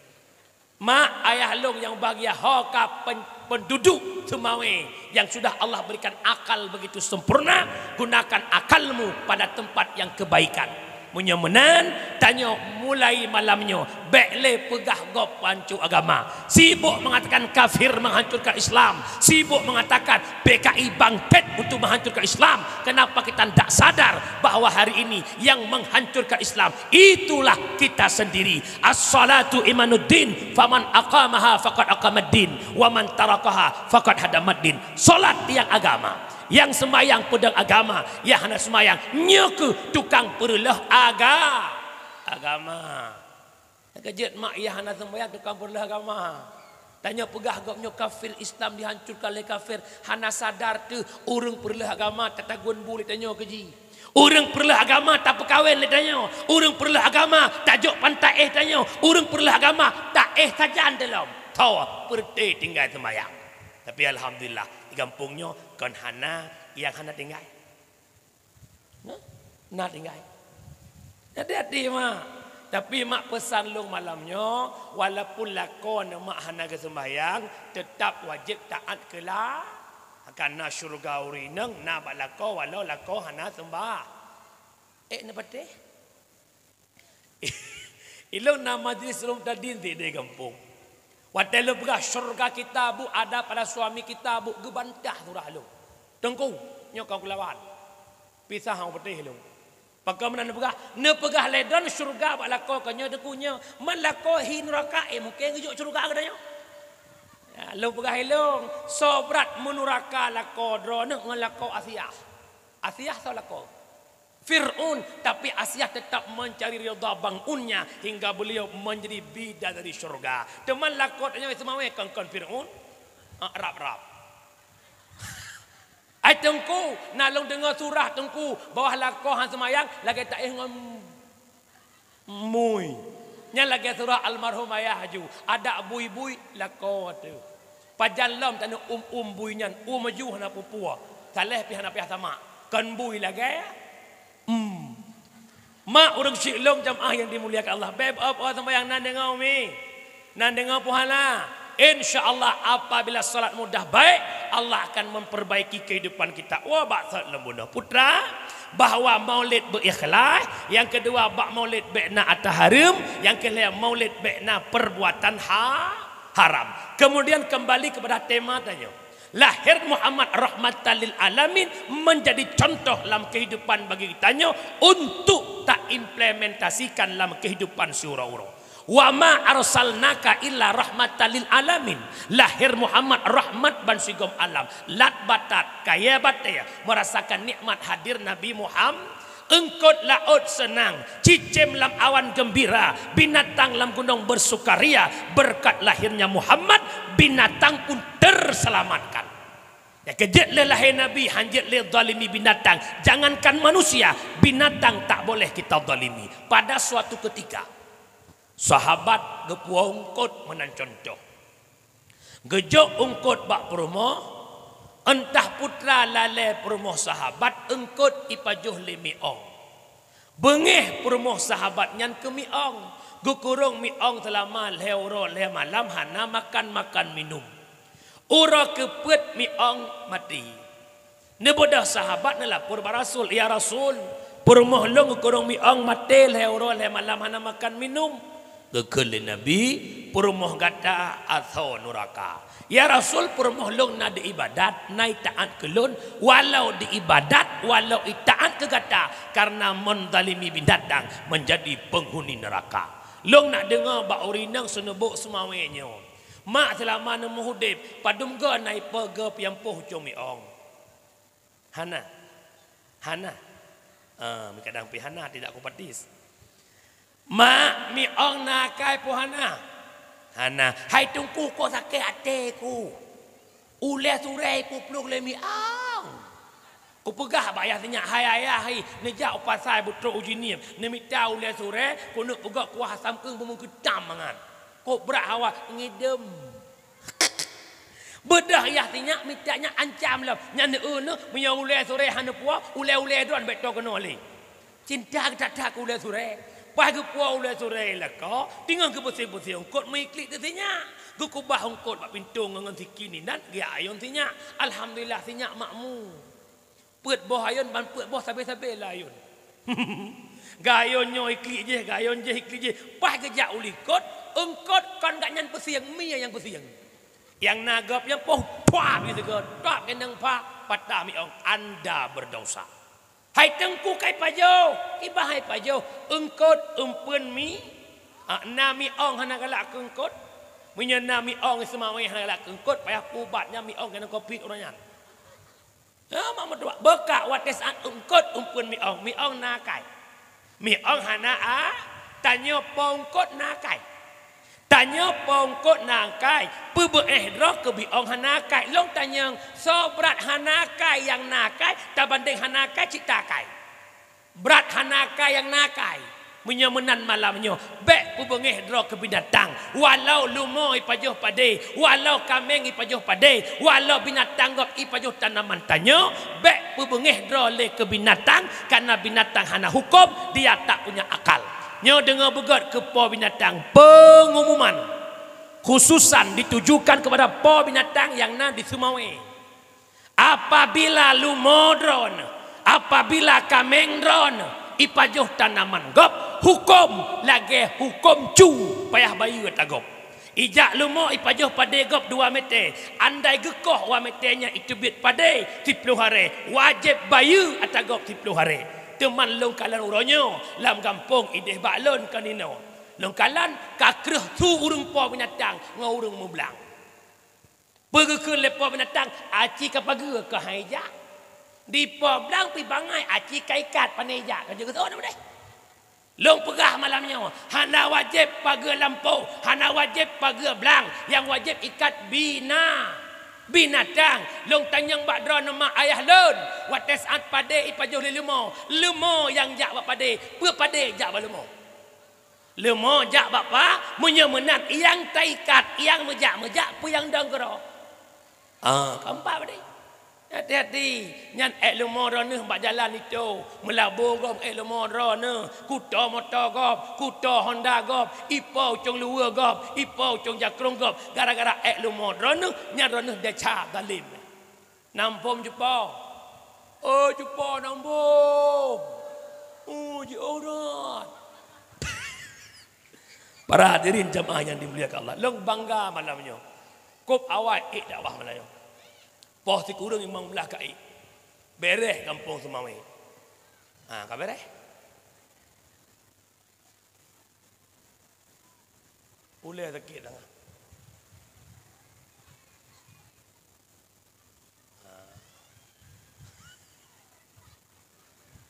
Mak ayah lôn nyang bahagia, ho ka pen-, penduduk Seumawe yang sudah Allah berikan akal begitu sempurna, gunakan akalmu pada tempat yang kebaikan. Meunyoe meunan, tanyoe mulai malam nyoe, bék lé peugah gob peuhanco agama. Sibok mengatakan kafir menghancurkan Islam, sibok mengatakan P K I bangkit untuk menghancurkan Islam. Kenapa kita tidak sadar bahwa hari ini yang menghancurkan Islam itulah kita sendiri? As-salatu imaduddin, faman aqamaha faqad aqamaddin, wa man tarakaha faqad hadamaddin. Salat nyang agama, nyang seumayang peudong agama, nyang hana seumayang nyoe keuh tukang peureuloh aga-, agama. Keujeuet mak nyang hana seumayang tukang peureuloh agama. Tanyoe peugah gobnyoe kafir, Islam dihancurkan lé kafir, hana sadar teuh ureuëng peureuloh agama tatagun bu lé tanyoe keuji. Ureuëng peureuloh agama tapeukawen lé tanyoe, ureuëng peureuloh agama tajok pantai éh tanyoe, ureuëng peureuloh agama taéh sajan teulom. Tho, peureuté tinggai seumayang. Tapi alhamdulillah, di gampông nyoe kon hana nyang hana tinggai. Nah, Na tinggai. Hati-hati, mak. Tapi mak peusan lôn malam nyoe, walaupun lakoe neuh mak hana geuseumbahyang, teutap wajéb taát keu la-, karena syeuruga ureuëng inong na bak lakoe walau lakoe hana seumbah. Ék neupatéh? Ilôn na majlis Ulum Tadin di, di gampông. Watée lôn peugah syeuruga kita bu ada pada suami kita bu geubantah surah lôn. Teungku, nyoe ka kulawan. Pisah hang patéh lôn. Pakon meunan neupeugah, neupeugah lé droeneuh syeuruga bak lakoe keu nyoe teungku nyoe. Man lakoe hi nuraka, eh, mungken geujok syeuruga geutanyoe. Ya, lôn peugah ilôn, soe brat meunuraka lakoe droeneuh ngon lakoe Asiah. Asiah soe lakoe? Fir'aun, tapi Asiah tetap mencari ridha bangunnya hingga beliau menjadi bidadari syurga. Teuma lakoe tanyoe seumawé kon-kon Fir'aun? Ah, rab-rab. Ai teungku, na lôn deungoe surah teungku, bahwa lakoe han seumayang lagée taéh ngon bui. Nyan lagée surah almarhum ayah aju, adak bui-bui lakoe teuh. Pajan lom taneuk um-um bui nyan, um aju hana peue-peue. Saleh pih hana payah samak. Kon bui lagée, hmm. Mak ureuëng syik lôn jamaah yang dimuliakan Allah. Beb op-op sembahyang nan deungoe umi. Nan deungoe puhala. Insya Allah apabila salat mudah baik, Allah akan memperbaiki kehidupan kita. Wa bak salat lom bunoe putra, bahwa maulid beu ikhlas, yang kedua bak maulid bék na ata hareuem, yang kelhée maulid bék na perbuatan ha-, haram. Kemudian kembali kepada tema tanyoe. Lahir Muhammad rahmatan lil alamin menjadi contoh lam kehidupan bagi tanyoe untuk taimplementasikan lam kehidupan siuroe-uroe. Wa ma arsalnaka illa rahmatan lil alamin. Lahir Muhammad rahmat ban sigom alam. Lat batat, kayée batée, merasakan nikmat hadir Nabi Muhammad. Eungkot laôt seunang, cicém lam awan geumbira, binatang lam gunong beusukaria, beureukat lahirnya Muhammad, binatang pun teuselamatkan. Nyang keu jeuet lé lahé Nabi, han jeuet lé zalimi binatang. Jangankan manusia, binatang tak boleh kita zalimi. Pada suatu ketika, sahabat geupuwoe eungkot meunan contoh. Geujok eungkot bak peurumoh, entah putra lalée peurumoh sahabat eungkot ipajoh lé miong. Beungéh peurumoh sahabat nyan keu miong, geukurong miong seulama lhée uroe lhée malam hana makan-makan minum. Uroe keupeuet miong maté. Neubeudoh sahabat neulapor bak Rasul, "Ya Rasul, peurumoh lôn geukurong miong maté lhée uroe lhée malam hana makan minum." Geukheun lé Nabi, "Peurumoh gata asoe nuraka." "Ya Rasul, peurumoh lôn na di ibadat, na itaát keu lôn, walau di ibadat, walau itaát keu gata, karena menzalimi binatang menjadi penghuni neraka." Lôn na deungoe bak ureuëng inong seuneubok seumawé nyoe. Mak seulama neumeuhudép, padum goe na ipeugah piampoh ucong miong? Hana. Hana. Ah, kadang pih hana, tidak kupatis. Mak, miong na akai peue hana? Hana. Hai teungku, kok sakét até ku. Ulée surée ku plueng lé miong. Kupeugah bak ayah sinyak, "Hai ayah, hai, neujak u pasai beutrok uji niem, neumita ulée surée, keuneuk peugöt kuah asam keueng beumeukeutam mangat. Kok brat hawa ngidem." Beudôh ayah sinyak mita nyak ancam lom. Nyan eu neuh, meunyoe ulée surée hana puwoe, ulée-ulée droen bék toe keunoe lé. Cinta geutata keu ulée surée. Paih geupuwoe ulée surée lakoe, teungoh geubeusie-beusie eungkot meuiklik teuh sinyak. Geukubah eungkot bak pintoe ngon, ngon sikin inan, geujak ayôn sinyak. Alhamdulillah, sinyak makmu. Peuet boh ayôn ban peuet boh sabe-sabe lé ayôn. Gayôn nyoe iklik jih, gayôn jih iklik jih. Paih geujak u likot, eungkot kon gobnyan peusieng, mie nyang peusieng. Nyang na gob nyang poh, pah, geuseugot, tak keunong pah, patah miong, anda berdosa. Hai teungku kai pajoh, kiban hai pajoh, eungkot eumpeuen mi, ah, na miong hana galak keu eungkot. Meunyoe na miong seumawé hana galak keu eungkot, payah peuubat nyan miong keunan covid ureuëng nyan. Ya, mak meutuah, beukak watée saat eungkot eumpeuen miong, miong na akai. Miong hana a, tanyoe po eungkot na akai. Tanyoe po eungkot na akai, peubeuéh droe keu miong hana akai. Lôn tanyong, soe brat hana akai nyang na akai, tabandéng hana akai cit ta akai. Brat hana akai nyang na akai. Meunyoe meunan malam nyoe, bék peubeungéh droe keu binatang. Walau leumo ipajoh padé, walau kaméng ipajoh padé, walau binatang gob ipajoh tanaman tanyoe, bék peubeungéh droe lé keu binatang, karena binatang hana huköm, dia tak punya akal. Nyoe deungoe beugöt keu po binatang, peungumuman khususan ditujukan kepada po binatang nyang na di Seumawé. Apabila leumo droeneuh, apabila kaméng droeneuh ipajoh tanaman gob, huköm lagée huköm cu payah bayeue ata gob. Ijak leumo ipajoh padé gob dua meté, andai geukoh dua meté nyan iteubiet padé siploh haré, wajéb bayeue ata gob siploh haré. Teuma lôn kalon uroe nyoe lam gampông idéh bak lôn kon inoe. Lôn kalon ka kreueh su ureuëng po binatang ngon ureuëng meublang. Peue geukheun lé po binatang, aci ka pageue keuh han ijak. Di po blang pih bangai, aci ka ikat, pane ijak, ka jeuet geuseuôt na meudeh. Lôn peugah malam nyoe, hana wajéb pageue lampôh, hana wajéb pageue blang, nyang wajéb ikat bina-, binatang. Lôn tanyong bak droeneuh ma ayah lôn, watée saát padé ipajoh lé leumo, leumo nyang jak bak padé, peue padé jak bak leumo? Leumo jak bak pa, meunyoe meunan, nyang taikat, nyang meujak-meujak, peue nyang dong keudroe. Ah, keumpat padé. Hati-hati, nyan ék leumo droeneuh bak jalan itu, meulabô gob ék leumo droeneuh, kuto moto gob, kuto Honda gob, ipo ucong luweue gob, ipo ucong jakrong gob, gara-gara ék leumo droeneuh, nyan droeneuh desya zalim. Nampôm jipo. Oh, jipo nampôm. Oh, jiurat. Para hadirin jamaah yang dimuliakan Allah, lôn bangga malam nyoe. Kôp awai ék dakwah malam nyoe. Poh sikureueng limong blah ka ék. Béreh gampông Seumawé. Ha, ka béreh. Ulée sakét tangan. Ha.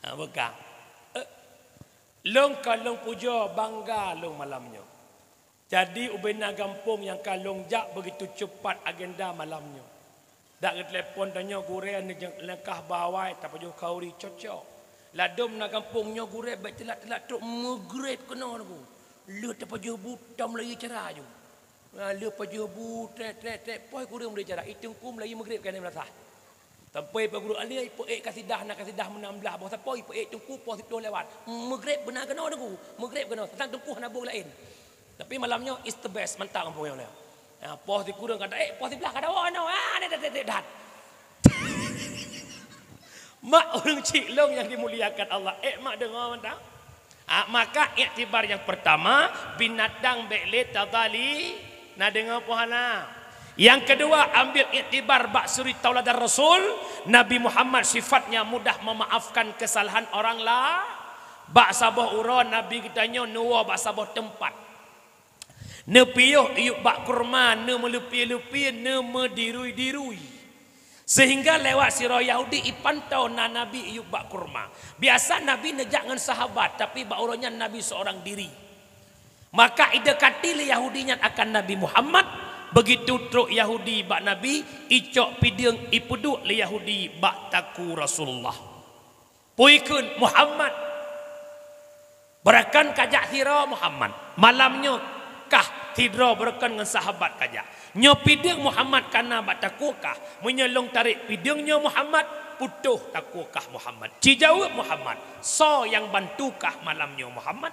Ha, beukah. Eh, lôn ka lôn pujoe bangga lôn malam nyoe. Jadi ubena gampông nyang ka lôn jak begitu cepat agenda malam nyoe. Dak geutelepon tanyoe gurée neujak langkah bawai tapajoh khauri cocok. Ladôm na gampông nyoe gurée bék teulat-teulat trok meugreb keunoe nangku. Lheueh tapajoh bu tam laju cara ju. Na lheueh pajoh bu trek trek trek poh kureueng laju cara. Itungku meulayu meugreb keuneuk meulasah. Sampai Pak Guru Ali ipeuék kasidah na kasidah meunam blaih boh sapo ipeuék tungku poh siploh lewat. Meugreb beuna keunoe nangku. Meugreb keunoe. Teuntang tungku hana bu laén. Tapi malam nyoe is the best, mantap gampông nyoe. Ha, poh sikureueng ka taék, poh siblaih ka dawa nyoe. Ha, dek, dek, dek, dek, dat. Mak ureuëng chik lôn nyang dimuliakan Allah. Ék mak deungoe mantap. Ha, maka iktibar nyang pertama, binatang bék lé tazali, na deungoe poh hana. Yang kedua, ambil iktibar bak suri tauladan Rasul, Nabi Muhammad sifatnya mudah memaafkan kesalahan orang la-, bak saboh uroe Nabi geutanyoe neuwoe bak saboh teumpat. Neupiôh iyup bak kurma, neumeuleupie-leupie, neumeudirui-dirui. Sehingga lewat sidroe Yahudi ipantoe na Nabi iyup bak kurma. Biasa Nabi neujak ngon sahabat, tapi bak uroe nyan Nabi seorang diri. Maka idekati lé Yahudi nyan akan Nabi Muhammad, begitu trok Yahudi bak Nabi, icok pideueng ipeuduek lé Yahudi bak takue Rasulullah. Peue kheun Muhammad. Beureukan kajak sidroe Muhammad. Malam nyoe kah sidroe beureukan ngon sahabat kajak. Nyoe pideueng Muhammad kana bak takue kah. Meunyoe lôn tarek pideueng nyoe Muhammad, putôh takue kah Muhammad. Ci jaweueb Muhammad, soe nyang bantu kah malam nyoe Muhammad?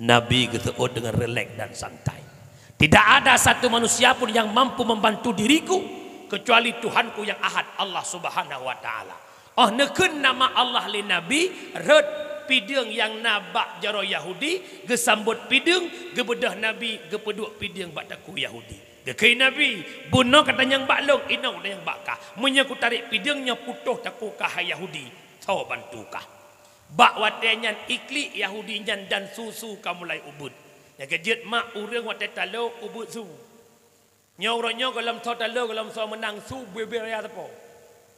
Nabi geuseuôt deungon rileks dan santai. Tidak ada satu manusia pun yang mampu membantu diriku kecuali Tuhanku yang Ahad, Allah Subhanahu wa Ta'ala. Oh neukheun nama Allah lé Nabi, rhot pideueng nyang na bak jaroe Yahudi, geusambot pideueng, geubeudôh Nabi, geupeuduek pideueng bak takue Yahudi. Geukheun Nabi, "Bunoe ka tanyong bak lôn, inoe tanyong bak kah. Meunyoe kutarek pideueng nyoe putôh takue kah hai Yahudi, soe bantu kah?" Bak watée nyan iklik Yahudi nyan dan su-su ka mulai ubeuet. Nyang keujeuet mak ureuëng watée talo ubeuet su. Nyoe uroe nyoe gohlom soe talo, gohlom soe meunang su bubé raya sapo.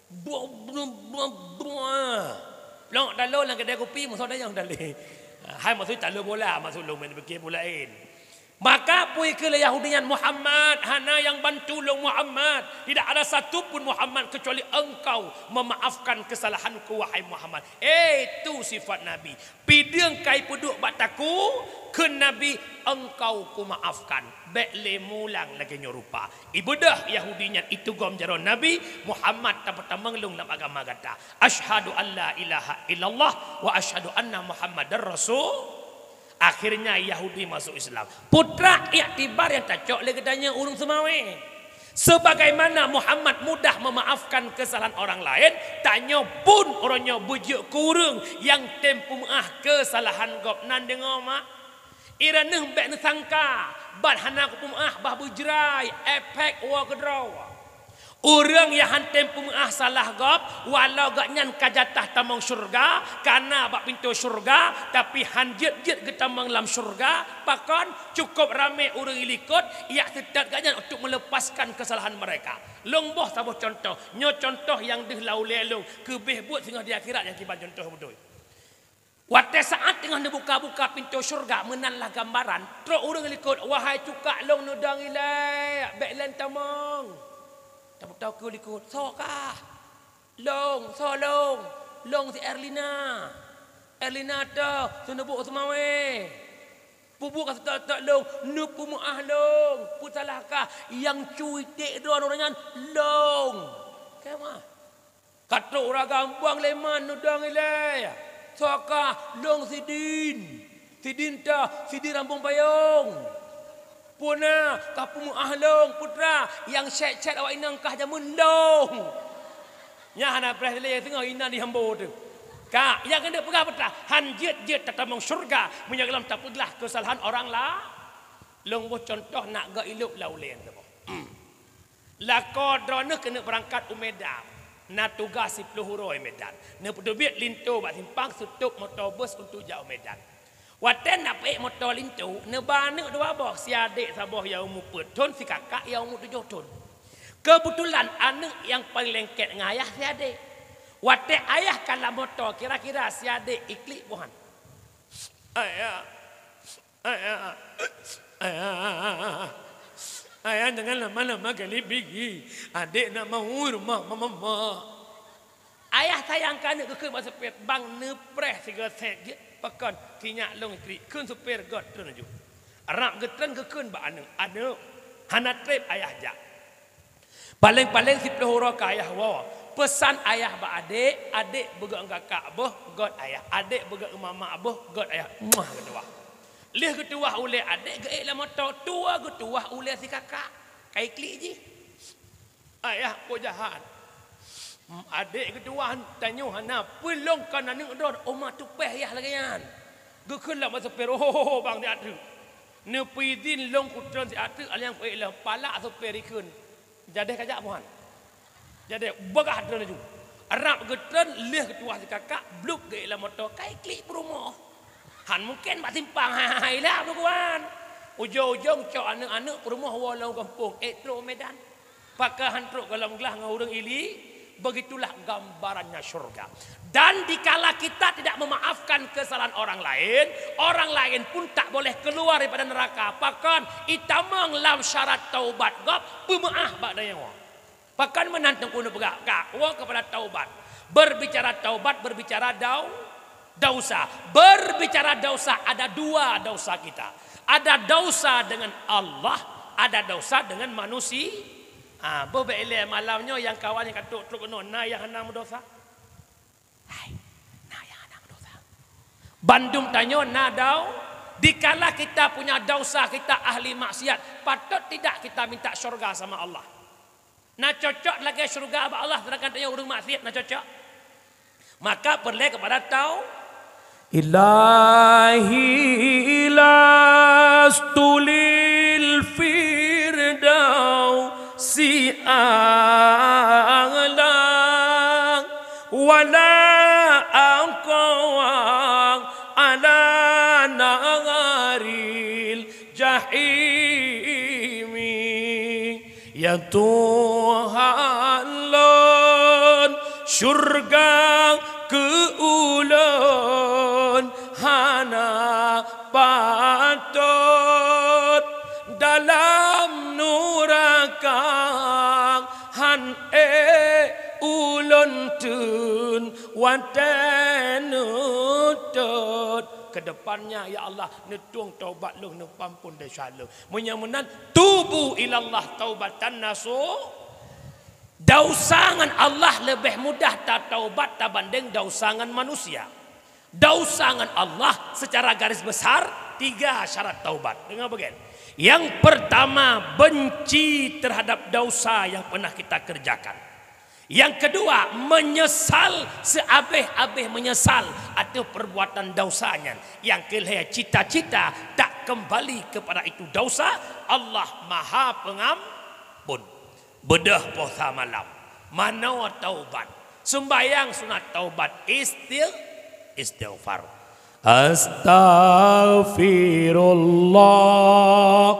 Buah, buah, buah, buah. Plok talo lam keudai kupi, musoh dayang tali. Hai maksud talo bola, maksud lôn main pikir bola laén. Maka peue kheun lé Yahudi nyan, "Muhammad, hana nyang bantu lôn Muhammad. Tidak ada satu pun Muhammad kecuali engkau memaafkan kesalahanku, wahai Muhammad." Eh, tu sifat Nabi. Pideung ka ipeuduek bak takue, kheun Nabi, "Engkau kumaafkan." Bék lé mulang lagée nyoe rupa. Ibeudôh Yahudi nyan itugom jaroe Nabi, "Muhammad, tapeutamong lôn lam agama gata. Asyhadu an la ilaha illallah wa asyhadu anna Muhammadar Rasul." Akhirnya Yahudi masuk Islam. Putra iktibar nyang tacok lé geutanyoe ureuëng Seumawé. Sebagaimana Muhammad mudah memaafkan kesalahan orang lain, tanyoe pun uroe nyoe beujeuet keu ureuëng nyang tem peumeuáh kesalahan gobnyan deungoe mak. Ireuneuh bék neusangka, ban hana kupeumeuáh bah beujrai, efek woe keudroe. Ureuëng nyang han tem peumeuáh salah gob, walau gobnyan ka jatah tamong syeuruga, ka na bak pintoe syeuruga, tapi han jeuet-jeuet geutamong lam syeuruga, pakon? Cukup ramé ureuëng likot nyang seutôt gobnyan untuk meuleupaskan keusalahan meureka. Lôn boh saboh cuntoh, nyoe cuntoh nyang deuh lam ulée lôn, keubeh buet singoh di akhirat nyang kiban cuntoh beutôi. Watée saát teungoh neubuka-buka pintoe syeuruga meunan lah gambaran, trok ureuëng likot, "Wahai cuka lôn neudong ilée, bék lôn tamong." Tapeutoe keu likot, "Soe kah?" "Lôn, soe lôn?" "Lôn si Erlina." "Erlina toh, seuneubok Seumawé." "Peue buet ka seutôt-tôt lôn?" "Neupeumeuáh lôn." "Peue salah kah?" "Nyang cuitek droe nyan lôn." Keuh mah. Ka trok ureuëng agam buang lé man neudong ilée. "Soe kah?" "Lôn Sidin." "Sidin toh?" "Sidin Rambong Payong." "Peue na?" "Ka peumeuáh lôn, putra, nyang sét-sét awak inong kah jameun lôn." Nyan hana preh lé singoh inan di hambo teuh. Ka, nyang keuneuk peugah putra, han jeuet-jeuet tatamong syeuruga meunyoe gohlom tapeuglah keusalahan orang la-, lôn boh cuntoh nak geuilop lam ulée saboh. Lakoe droeneuh keuneuk beurangkat u Medan, na tugaih siploh uroe Medan. Neupeuteubiet linto bak simpang, seutôb moto bus untuk jak u Medan. Watée na peuék moto linto, neuba aneuëk dua boh, si adék saboh nyang umu peuet thon, si kakak nyang umu tujoh thon. Keubeutulan aneuëk nyang paleng lengket ngon ayah si adék. Watée ayah ka lam moto, kira-kira si adék iklik boh han. Ayah, Ayah, ayah, ayah, jangan lama-lama kali pigi. Adék nak mau rumah mama. Ayah sayang keu aneuëk geukheun bak supir, "Bang, neupreh sigoe sét jeuet." "Pakon?" "Sinyak lôn iklik." Kheun supir, "Göt treun laju." Rab geutreun geukheun bak aneuëk, "Aneuëk, hana treb ayah jak. Paleng-paleng siploh uroe ka ayah woe. Peusan ayah bak adék, adék beugöt ngon kakak boh, göt ayah. Adék beugöt ngon mamak boh, göt ayah." Muah geutuwah. Lheueh geutuwah ulée adék geuék lam moto, tuwoe geutuwah ulée si kakak. Ka iklik jih. "Ayah, peue jahat. Adék geutuwah tanyoe hana peulong kon aneuëk droe, oma tupeh yah lagée nyan." Geukheun lam bak supir, "Oh, bang, siat treuk. Neupeuidin lôn kutreun siat treuk, alah nyang kuék lom." Palak supir ikheun. Jadeh ka jak boh han. Jadeh beugah treun laju. Rab geutreun lheueh geutuwah si kakak, blub geuék lam moto, ka iklik peurumoh. Han mungken bak simpang, hai, hai, hai, lah peurumoh. Ujong-ujong cok aneuëk-aneuëk peurumoh woe lam gampông, ék trok Medan. Pakon han trok gohlom glah ngon ureuëng ili, begitulah gambarannya syurga. Dan dikala kita tidak memaafkan kesalahan orang lain, orang lain pun tak boleh keluar daripada neraka. Pakon? Itamong lam syarat taubat gob, peumeuáh bak tanyoe. Pakon meunan Teungku neupeugah, ka, woe keupada taubat. Berbicara taubat, berbicara dau-, dausa. Berbicara dausa, ada dua dausa kita. Ada dausa dengan Allah, ada dausa dengan manusia. Ah, boh bék ilée malam nyoe nyang kawan nyang ka trok-trok keunoe, na nyang hana meudausa? Hai, na nyang hana meudausa. Bandum tanyoe na dau-, dikala kita punya dausa, kita ahli maksiat, patut tidak kita minta syurga sama Allah? Na cocok lagée syurga bak Allah, sedangkan tanyoe ureuëng maksiat, na cocok? Maka peureulée keupada tau-, Ilahi lastu lil firdausi a'la, wala aqwa ala naril jahimi. Ya Tuhan lôn, syurga keu ulôn hana patot. Kang han ék ulôn teun watée neutot, keudeupan nyan, ya Allah, neutueng taubat lôn, neupeuampon desya lôn. Meunyoe meunan, tubu ilallah taubatan nasu. Dausa ngon Allah leubeh mudah tataubat tabandeng dausa ngon manusia. Dausa ngon Allah secara garis besar tiga syarat taubat. Deungoe bagian. Yang pertama, benci terhadap dausa yang pernah kita kerjakan. Yang kedua, menyesal seabeh-abeh menyesal ateueh perbuatan dausa nyan. Yang kelhée, cita-cita tak kembali kepada itu dausa. Allah Maha Pengampun. Beudôh posa malam, manoe taubat, sumbayang sunat taubat, istigh-, istighfar. Astaghfirullah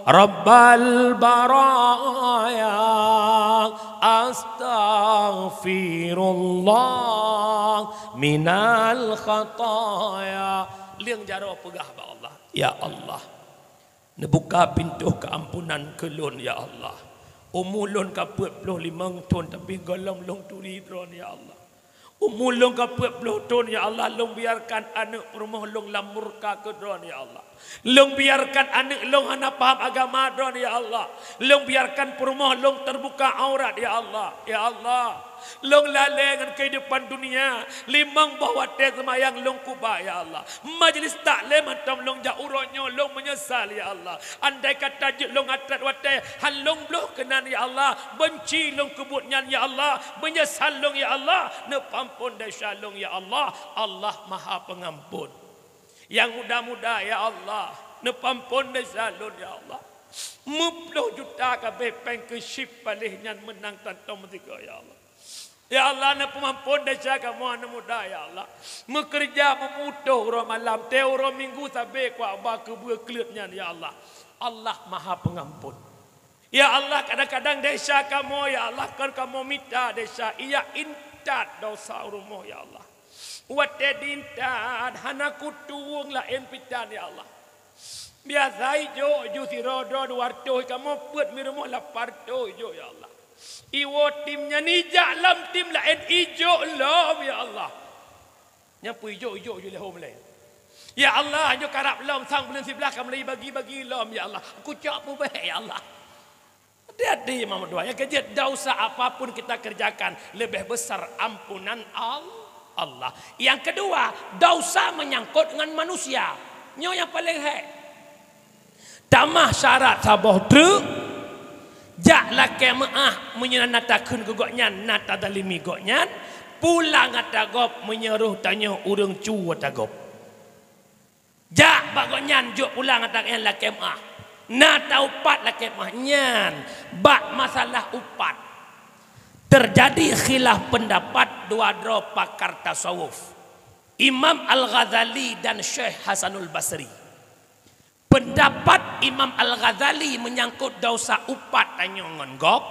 Rabbal baraya. Astaghfirullah minal khataya. Leueng jaroe peugah bak Allah, "Ya Allah, neubuka pintoh keuampunan keu lôn, ya Allah. Umu lôn ka peuet ploh limong thon, tapi gohlom lôn turi Droe, ya Allah. Umu lôn ka peuet ploh thon, ya Allah, lôn biarkan aneuëk peurumoh lôn lam murka keu Droe, ya Allah. Lôn biarkan aneuëk lôn hana paham agama Droe, ya Allah. Lôn biarkan peurumoh lôn teubuka aurat, ya Allah. Ya Allah, lôn lalée ngon keuhidupan dunia, limong boh watée seumayang lôn kuba, ya Allah. Majlis taklim hantom lôn jak uroe nyoe, lôn meunyeusal, ya Allah. Andai kata jeuet lôn ateueh watée han lôn bloh keunan, ya Allah, benci lôn keu buet nyan, ya Allah, meunyeusal lôn, ya Allah, neupeuampon desya lôn, ya Allah. Allah Maha Pengampun. Nyang muda-muda, ya Allah, neupeuampon desya lôn, ya Allah. Meuploh juta kabeh péng keu chip paléh nyan meunang tantom sigoe, ya Allah. Ya Allah, neupeuampon desya kamoe aneuëk muda, ya Allah. Meukeureuja meumutôh uroe malam, tée uroe minggu sabe kuaba keubeue kleuet nyan, ya Allah. Allah Maha Pengampun. Ya Allah, kadang-kadang desya kamoe, ya Allah, kon kamoe mita desya, iya intat desya u rumoh, ya Allah. Watée diintat, hana kutueng laén pitan, ya Allah. Biasa ijok ju sidroe droe dua reutôh, kamoe peuet mirumoh lapan reutôh ijok, ya Allah. Iwoe tim nyan ijak lom tim laén ijok lom, ya Allah. Nyan peue ijok-ijok ju lé hom lé. Ya Allah, nyoe karab lom sang buleuen siblaih ka mulai bagi-bagi lom, ya Allah. Kucok peubeh, ya Allah. Hati-hati, Imam Dua. Nyang keujeuet, dosa apapun kita kerjakan, lebih besar ampunan Al-, Allah. Yang kedua, dosa menyangkut dengan manusia. Nyoe nyang paling hék. Tamah syarat saboh treuk, jak lakée meuáh meunyoe na takheun keu gobnyan, na tazalimi gobnyan, pulang ata gob meunyoe roh tanyoe ureuëng cu ata gob. Jak bak gobnyan jok pulang ata nyan lakée meuáh. Na taupat lakée meuáh nyan bak masalah upat. Terjadi khilaf pendapat dua droe pakar tasawuf, Imam Al-Ghazali dan Syekh Hasanul Basri. Pendapat Imam Al-Ghazali menyangkut dosa upat tanyoe ngon gob,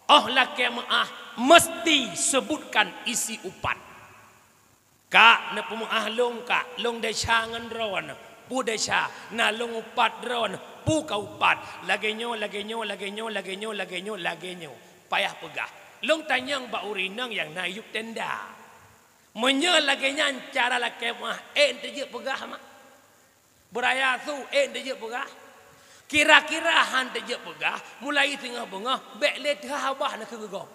óh lakée meuáh meusti sebutkan isi upat. Kak, neupeumeuáh lôn, Kak, lôn desya ngon droeneuh. Peue desya? Na lôn upat droeneuh. Peue ka upat? Lagée nyoe, lagée nyoe, lagée nyoe, lagée nyoe, lagée nyoe, lagée nyoe. Payah peugah. Lôn tanyong bak ureuëng inong nyang na yup tenda. Meunyoe lagée nyan cara lakée meuáh, ék teujeuet peugah mak? Beuraya su ék teujeuet peugah? Kira-kira han teujeuet peugah, mulai singoh beungoh, bék lé teuhah babah na keu geugob.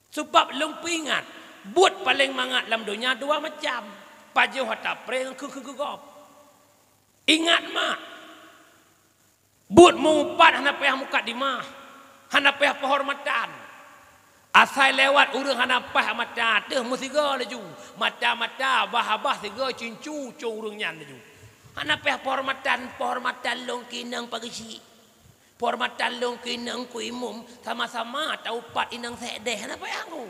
Sabab lôn peuingat, buet paleng mangat lam donya dua macam, pajoh ata pré ngon keu keu geugob. Ingat mak, buet meu-upat hana payah mukadimah, hana payah peuhormatan. Asai lewat ureuëng hana paih mata teuh meusigoe laju, mata-mata bah-bah sigoe cincu cong ureuëng nyan laju. Hana payah peuhormatan, peuhormatan lôn keu inong pageusik. Peuhormatan lôn keu inong keu imum, sama-sama taupat inong sekdeh, hana payah ngu.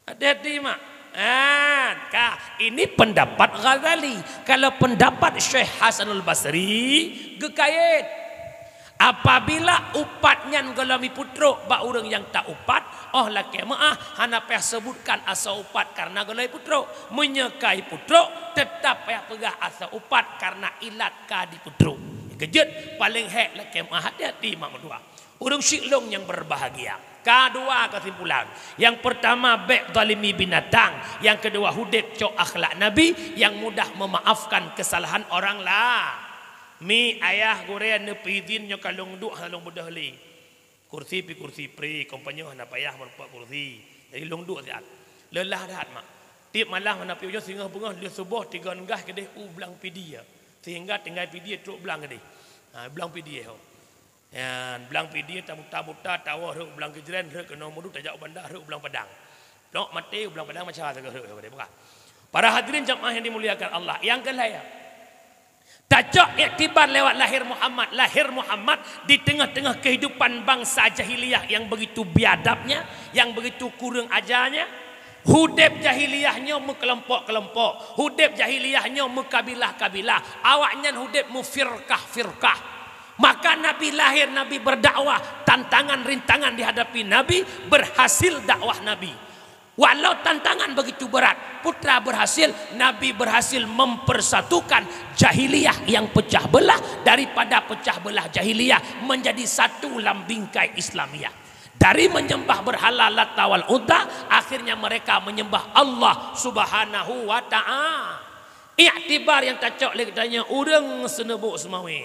Hati-hati mak. An, ka, ini pendapat Ghazali. Kalau pendapat Syekh Hasanul Basri, geukayét. Apabila upat nyan gohlom ipeutrok bak ureuëng nyang ta upat, óh lakée meuáh hana payah sebutkan asoe upat karena gohlom ipeutrok. Meunyoe ka ipeutrok, teutap payah peugah asoe upat karena ilat ka dipeutrok. Keujeuet paléng hék lakée meu'ah, hati-hati mak meutuah. Ureuëng syiek lôn nyang berbahagia. Ka dua kesimpulan. Yang pertama, bék zalimi binatang. Yang kedua, hudép cok akhlak Nabi yang mudah memaafkan kesalahan orang la. Mi ayah gurée neupeuidhin nyoe ka lôn duek hana lôn beudôh lé. Kursi pi kursi pri, kompanyong hana payah meurumpok kursi. Jadi lôn duek siat. Leulah that mak. Tiep malam hana piôh singoh beungoh lheueh suboh tigon gah keudeh u blang pidie. Sehingga tinggai pidie trok blang keudeh. Ha, blang pidie ho. Nyan, blang pidie tabuta-buta, tawoe rhot u blang Gejren, rhot keunoe Meureudu, tajak u Banda, rhot u blang Padang. Lok maté u blang Padang macam tu rhot, rhot, rhot, bukan. Para hadirin jamaah yang dimuliakan Allah, yang kelhaya, tacok iktibar lewat lahir Muhammad. Lahir Muhammad di tengah-tengah kehidupan bangsa jahiliyah yang begitu biadabnya, yang begitu kurang ajarnya. Hudeb jahiliyah nyoe meukelompok-kelompok, hudeb jahiliyah nyoe meukabilah-kabilah, awaknyan hudeb meufirkah-firkah. Maka Nabi lahir, Nabi berdakwah, tantangan, rintangan dihadapi Nabi, berhasil dakwah Nabi. Walau tantangan begitu berat, putra berhasil, Nabi berhasil mempersatukan jahiliyah yang pecah belah, daripada pecah belah jahiliyah menjadi satu lam bingkai Islamiyah. Dari menyembah berhala Lata wal Uzza, akhirnya mereka menyembah Allah Subhanahu wa Ta'ala. Iktibar nyang tacok lé geutanyoe ureuëng seuneubok seumawe.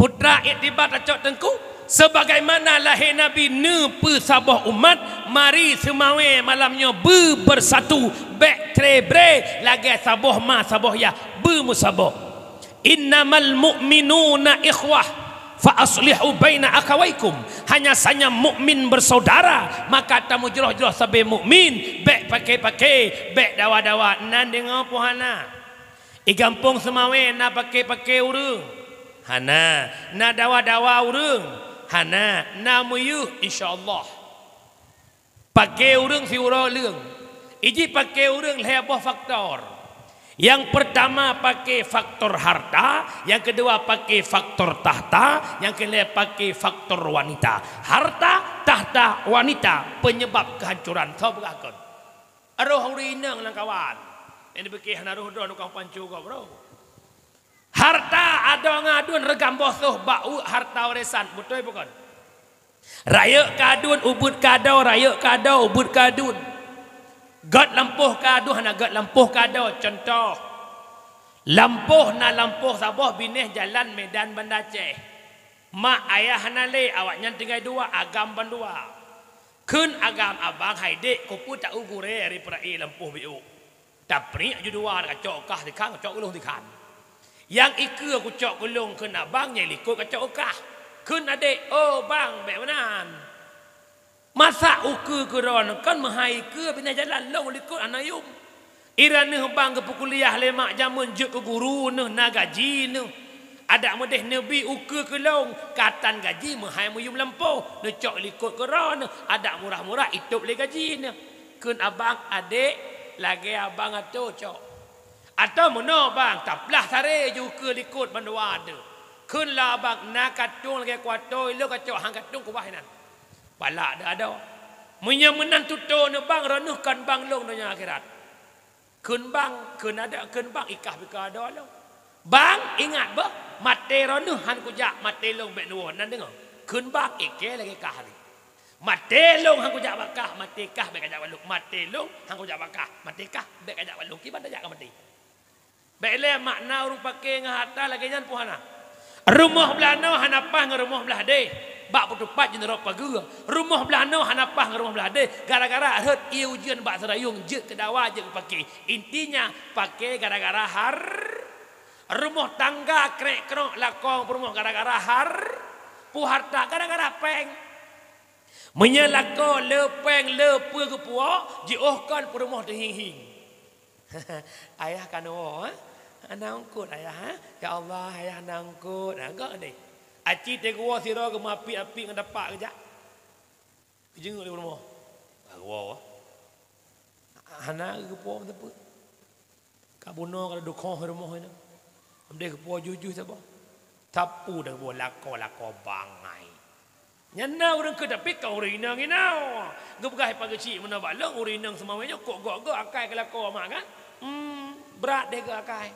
Putra iktibar tacok teungku, sebagaimana lahé Nabi neupeusaboh umat, mari seumawe malam nyoe beubersatu, bék cre-bre lagée saboh ma saboh yah beumeusaboh. "Innamal mu'minuna ikhwah, fa aslihu baina akhawaikum." Hanya sanya mukmin bersaudara, maka tameujroh-jroh sabe mukmin, bék pake-pake, bék dawa-dawa. Na deungoe peue hana? I gampông seumawe na pake-pake ureuëng? Hana. Na dawa-dawa ureuëng? Hana. Na meuyeuh, insya Allah. Pake ureuëng siuroe leueng. Iji pake ureuëng lhée boh faktor. Yang pertama pake faktor harta, yang kedua pake faktor tahta, yang kelhée pake faktor wanita. Harta, tahta, wanita penyebab kehancuran. Soe peugah kon? Roh ureuëng inong lam kawan. Nyang dipike hana roh droe nukang pancu gob roh. Harta adoe ngon aduen reugam boh soh bak uek harta warisan, beutôi bukon? Rayeuk keu aduen, ubeuet keu adoe, rayeuk keu adoe, ubeuet keu aduen. Gét lampôh keu aduen, hana gét lampôh keu adoe. Cuntoh, lampôh na lampôh saboh binéh jalan Medan Banda Aceh. Mak ayah hana lé, awaknyan tinggai dua, agam bandua. Kheun agam abang, "Hai dék, keupeue ta-u gurée ri peura'i lampôh biôk?" Tapriek ju dua, kacok kah sikhan, kacok ulông sikhan. Nyang ikeue kucok keu lôn kheun abang, nyang likot kacok kah. Kheun adék, "Oh bang, bék meunan. Masa ukeue keu droeneuh kon meuhai ikeue, binéh jalan lôn likot hana yum." Ira neuh bang geupeukuliah lé mak jameun jeuet keu guru neuh na gaji neuh. Adak meudeh neubi ukeue keu lôn, ka tan gaji meuhai meuyum lampôh, neucok likot keu droeneuh, adak murah-murah itôb lé gaji neuh. Kheun abang, "Adék, lagée abang atô cok." "Atô meunoe bang, taplah saré ju ukeue likot bandua teuh." Kheun lé abang, "Na katueng lagée kuatô ilôn kacok, han katueng kubah inan." Palak deuh adoe. "Meunyoe meunan tutoe neuh bang, droeneuh kon bang lôn donya akhirat." Kheun bang, kheun adak, kheun bang, ikah bika adoe lôn. "Bang, ingat beuh, maté droeneuh han kujak, maté lôn bék neuwoe, nan deungoe." Kheun bang, ikée lagée kah tadi. "Maté lôn han kujak bak kah, maté kah bék kajak bak lôn. Maté lôn han kujak bak kah, maté kah bék kajak bak lôn. Kiban tajak ka maté." Bék lé makna ureuëng pake ngon harta lagée nyan peue hana. Rumoh blah noe hana paih ngon rumoh blah deh. Bak peutupat jeuet rot pageue. Rumoh blah noe hana paih ngon rumoh blah deh. Gara-gara rhot ié ujeuen bak seurayueng jeuet keu dawa jeuet keu pake. Intinya pake gara-gara har-, rumoh tangga krek-krok lakong peurumoh gara-gara har-, peue harta gara-gara péng. Meunyoe lakoe le péng le peue geupuwoe, jiôh kon peurumoh teuhing-hing. Ayah ka neuwoe, eh? Hana eungkot ayah, eh? Ya Allah, ayah hana eungkot. Ha, gak deh. Aci teuh geuwoe sidroe geumeuapit-apit ngon tapak geujak. Geujeungeuek di peurumoh. Ka geuwoe. Hana geupuwoe meuteupeu. Ka bunoe ka dukhoh rumoh nyan. Amdeh geupuwoe juih-juih saboh. Sapeue deuh boh lakoe-lakoe bangai. Nyan na ureuëng keu, tapi ka ureuëng inong inoe. Geupeugah pageuchik meunan bak lôn, ureuëng inong seumawé nyoe kok gok-gok akai keu lakoe mak kan? Hmm, brat deh geuh akai.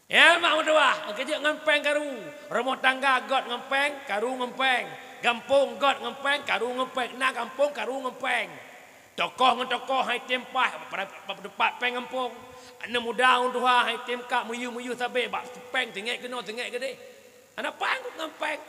Ya, mak meutuah, keujeuet ngon péng karu. Rumoh tangga gét ngon péng, karu ngon péng. Gampông gét ngon péng, karu ngon péng. Na gampông, karu ngon péng. Tokoh ngon tokoh hai tem paih, pada, pada, pada péng gampông. Aneuk muda ngon tuha hai tem ka meuyeuh-meuyeuh sabe bak péng, teungét keunoe, teungét keudeh. Hana panggung ngon péng.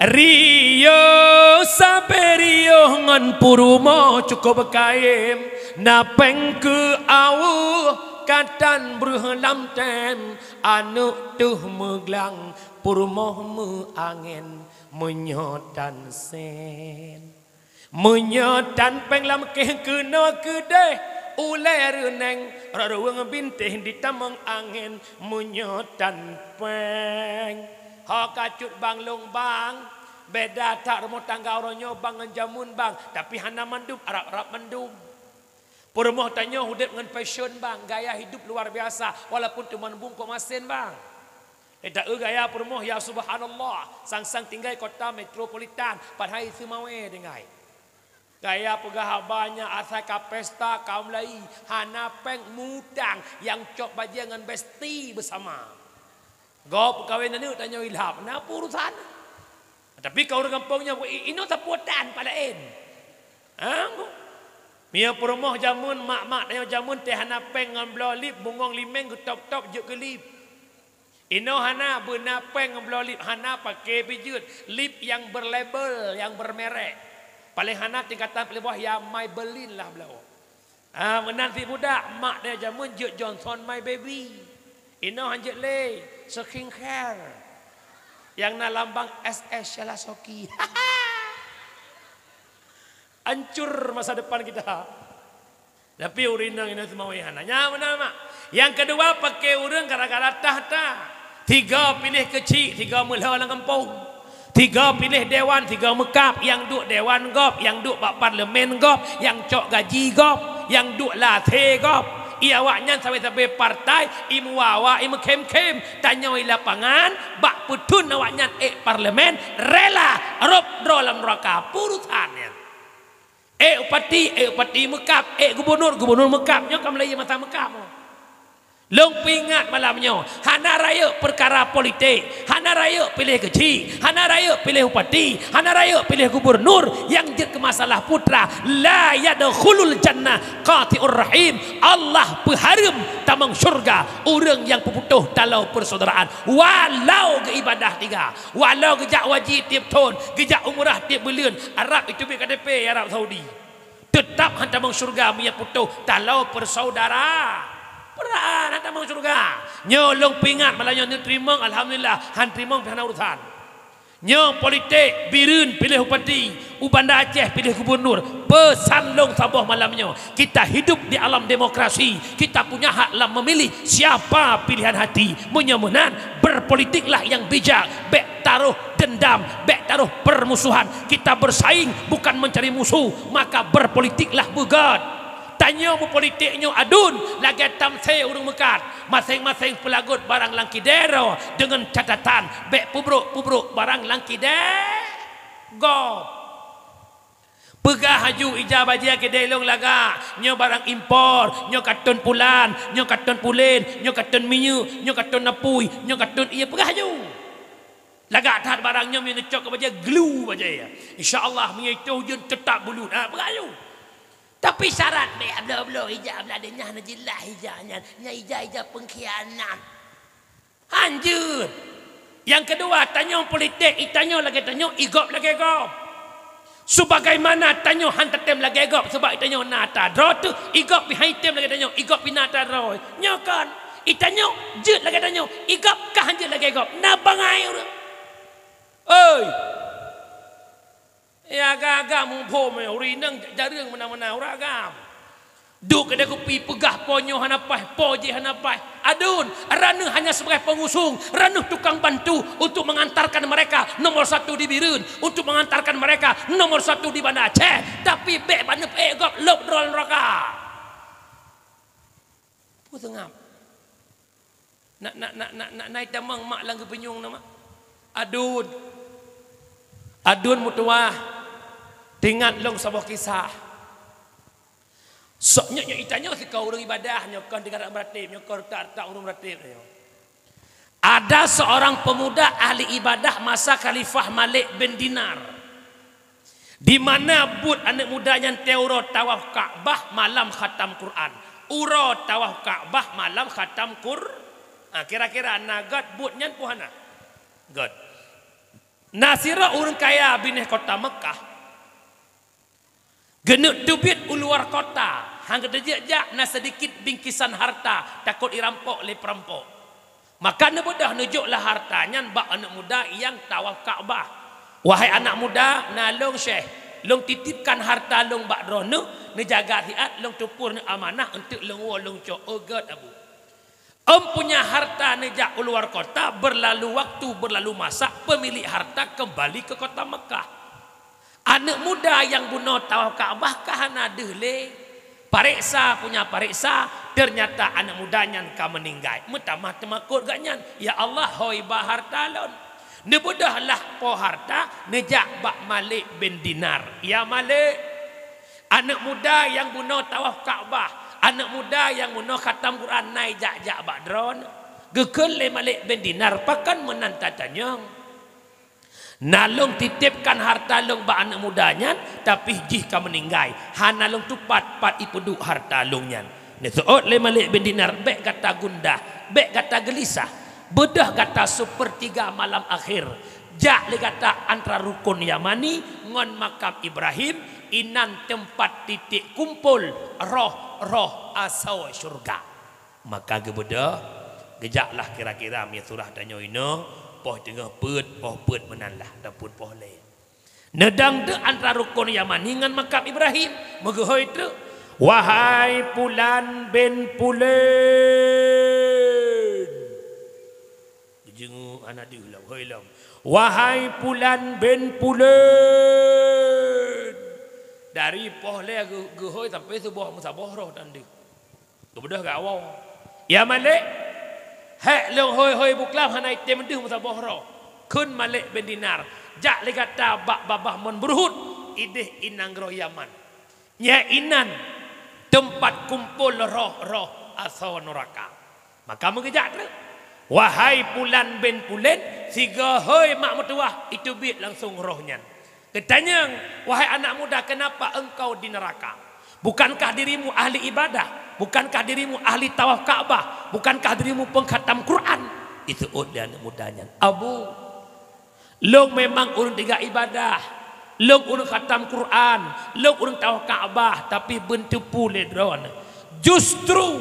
Riôh sabe riôh ngon peurumoh cukup kayém, na péng keu aweueh ka tan breueh lam tem, aneuk teuh meuglang, peurumoh meuangén meunyoe tan sén. Meunyoe tan péng lam kéh keunoe keudeh, ulée reuneng, rot ruweueng bintéh ditamong angén, meunyoe tan péng. Ho ka cut bang lôn bang, beda that rumoh tangga uroe nyoe bang ngon jameun bang, tapi hana mandum, arab-arab mandum. Peurumoh tanyoe udeb ngon fashion bang, gaya hidup luar biasa, walaupun teuma bungkôh masen bang. Lé taeu gaya peurumoh, ya subhanallah, sang-sang tinggai kota metropolitan, padahai seumawé tinggai. Gaya peugah haba nyan asai ka pesta kaum laén, hana péng mutang nyang cok bajée ngon besti beusama. Gob peukawen aneuk tanyoe ilham, na peue urusan. Tapi ka ureuëng gampông nyoe, i-, inoe sapeue tan palaén. Ha? Meunyoe peurumoh jameun, mak-mak tanyoe jameun teuh hana péng ngon bloe lip, bungong limeng geutop-top jeuet keu lip. Inoe hana, beuna péng ngon bloe lip, hana paké pih jeuet. Lip nyang berlabel, nyang bermerek. Paléng hana tingkatan paléng bawah ya Maybelline lah bloe. Ah, meunan si budak, mak dia jameun jeuet Johnson My Baby. Inoe han jeuet lé, skincare. Nyang na lambang S S Syalasoki. Hancur masa depan kita. Tapi ureuëng inong inoe seumawé hana. Nyan meunan mak. Nyang keudua, paké ureuëng gara-gara tahta. Tiga piléh keuchik, tiga meulhô lam gampông. Tiga piléh dewan, tiga meukab, nyang duek dewan gob, nyang duek bak parlemen gob, nyang cok gaji gob, nyang duek lasé gob. I awaknyan sabe-sabe partai, i meuwawa, i meukhém-khém. Tanyoe i lapangan, bak peuthon awaknyan ék parlemen, rela rôb droe lam neuraka. Peue urusan nyan. Ék bupati, ék bupati meukab, ék gubunur, gubunur meukab. Nyoe ka meulayeue masa meukab. Lôn peuingat malam nyoe, hana rayeuk peukara politik, hana rayeuk piléh keuchik, hana rayeuk piléh bupati, hana rayeuk piléh gubunur, nyang jeuet keu masalah putra, la yadkhulul jannah qati'ur rahim. Allah peuhareuem tamong syeuruga ureuëng nyang peuputôh taloe persaudaraan, walau geuibadah tiga. Walau geujak haji tieb thon, geujak umrah tieb buleuen, Arab iteubiet K T P Arab Saudi. Teutab han tamong syeuruga meunyo putôh taloe persaudaraan. Peuraan han tamong syeuruga. Nyoe lôn peuingat malam nyoe neuteurimong, alhamdulillah, han teurimong pih hana urusan. Nyoe politik, Bireuen piléh bupati, u Banda Aceh piléh gubunur. Peusan lôn saboh malam nyoe. Kita hidup di alam demokrasi, kita punya hak lam memilih siapa pilihan hati. Meunyoe meunan, berpolitiklah yang bijak, bék taroh dendam, bék taroh permusuhan. Kita bersaing bukan mencari musuh, maka berpolitiklah beugét. Tanyoe meupolitik nyoe aduen lagée tamsé ureuëng meukat, maséng-maséng peulagot barang lam kidée droe deungon catatan bék peubrok-peubrok barang lam kidée gob. Peugah laju ija bajée keudeh lôn lagak, nyoe barang impor, nyoe katôn pulan, nyoe katôn pulen, nyoe katôn minyeuk, nyoe katôn apui, nyoe katôn ié, peugah laju. Lagak that barang nyoe meunyoe neucok keu bajée, glu bajée. Insya Allah meunyoe itôh ujeuen teutap bulut. Ha, peugah laju. Tapi syarat bèk bloe-bloe ija blah deh nyan, na jeulaih ija nyan, nyan ija-ija pengkhianat. Hanjeuet. Nyang keudua, tanyoe politik, i tanyoe lagèe tanyoe, i gob lagèe gob. Sebagaimana tanyoe han tatem lagèe gob, sebab i tanyoe na atra droe teuh, i gob pih han item lagèe tanyoe, i gob pih na atra droe. Nyoe kon, i tanyoe jeuet lagèe tanyoe, i gob ka han jeuet lagèe gob. Na bangai ureueng. Oi! Eh, agam-agam muphom, eh, ureueng inong jareueng meunan-meunan, ureueng agam. Duek keudeh kupi peugah po nyoe hana paih, po jih hana paih. Aduen, ranuh hanya sebagai pengusung, ranuh tukang bantu untuk mengantarkan mereka nomor satu di Bireuen, untuk mengantarkan mereka nomor satu di Banda Aceh. Tapi bèk bak neupeuék gob lôb droe lam neuraka. Peue seungab? Nak, nak, nak, nak, nak, nak tamong mak lam geupeunyueng na, mak. Aduen. Aduen meutuwah. Teuingat lôn saboh kisah. Sok nyoe, nyoe itanyoe sikoe ureueng ibadah, nyoe kon tinggai meuratéb, nyoe kon reutak-reutak ureueng meuratéb nyoe. Ada seorang pemuda ahli ibadah masa Khalifah Malik bin Dinar. Di mana buet aneuk muda nyan teuroe tawaf Ka'bah malam khatam Quran. Uroe tawaf Ka'bah malam khatam Qur-, ha, kira-kira na göt buet nyan peue hana? Göt. Na sidroe ureueng kaya binéh kota Mekkah. Geuneuk teubiet u luwa kota, han geuteujak-jak na seudikit bingkisan harta, takot irampok lé peurampok. Maka neubeudôh neujok lah harta nyan bak aneuk muda nyang tawaf Ka'bah. "Wahai anak muda, na lôn syeh, lôn titipkan harta lôn bak droeneuh, neujaga siat, lôn teupeue neuh amanah eunteuk lôn woe lôn cok." "Oh göt, Abu." Em punya harta neujak u luwa kota, berlalu waktu, berlalu masa, pemilik harta kembali ke kota Mekah. Aneuk muda nyang bunoe tawaf Ka'bah ka hana deuh lé. Pareksa punya pareksa, ternyata aneuk muda nyan ka meuninggai. Meutamah teumakot gobnyan, "Ya Allah, hôi ba harta lôn." Neubeudôh lah po harta, neujak bak Malik bin Dinar. "Ya Malik, aneuk muda nyang bunoe tawaf Ka'bah, aneuk muda nyang bunoe khatam Quran na ijak-jak bak droeneuh. Geukheun lé Malik bin Dinar, pakon meunan tatanyong? Na lôn titipkan harta lôn bak aneuk muda nyan, tapi jih ka meuninggai. Hana lôn tupat pat ipeuduek harta lôn nyan." Neuseuôt lé Malik bin Dinar, "Bék gata gundah, bék gata geulisah. Beudôh gata seupeurtiga malam akhé. Jak lé gata antara Rukun Yamani ngon Makam Ibrahim, inan teumpat titik kumpul roh-roh asoe syeuruga." Maka geubeudôh, geujaklah kira-kira meunyoe surah tanyoe inoe, poh teungoh peuet, poh peuet meunan lah, ataupun poh lhèe. Neudong teuk antara Rukun Yamani ngon Makam Ibrahim, meugeuhôi teuk, "Wahai Pulan bin Pulen." Geujingeuk hana deuh lom, hôi lom. "Wahai Pulan bin Pulen." Dari poh lhèe geu-, geuhôi sampai suboh meusaboh roh tan deuh. Geubeudôh geuwoe, "Ya Malik, hék lôn hôi-hôi buklam hana item deuh meusaboh roh." Kheun Malik bin Dinar, "Jak lé gata bak babah Mon Beuruhut, idéh i nanggroe Yaman. Nyan inan teumpat kumpul roh-roh asoe nuraka." Maka meugeujak treuk, "Wahai Pulan bin Pulen," sigoe hôi mak meutuwah, iteubiet langsong roh nyan. Geutanyong, "Wahai anak muda, kenapa engkau di neraka? Bukankah dirimu ahli ibadah? Bukankah dirimu ahli tawaf Ka'bah? Bukankah dirimu pengkhatam Quran?" Iseuôt lé aneuk muda nyan, "Abu, lôn memang ureueng teuga ibadah, lôn ureueng khatam Quran, lôn ureueng tawaf Ka'bah, tapi beuteupeue lé droeneuh, justru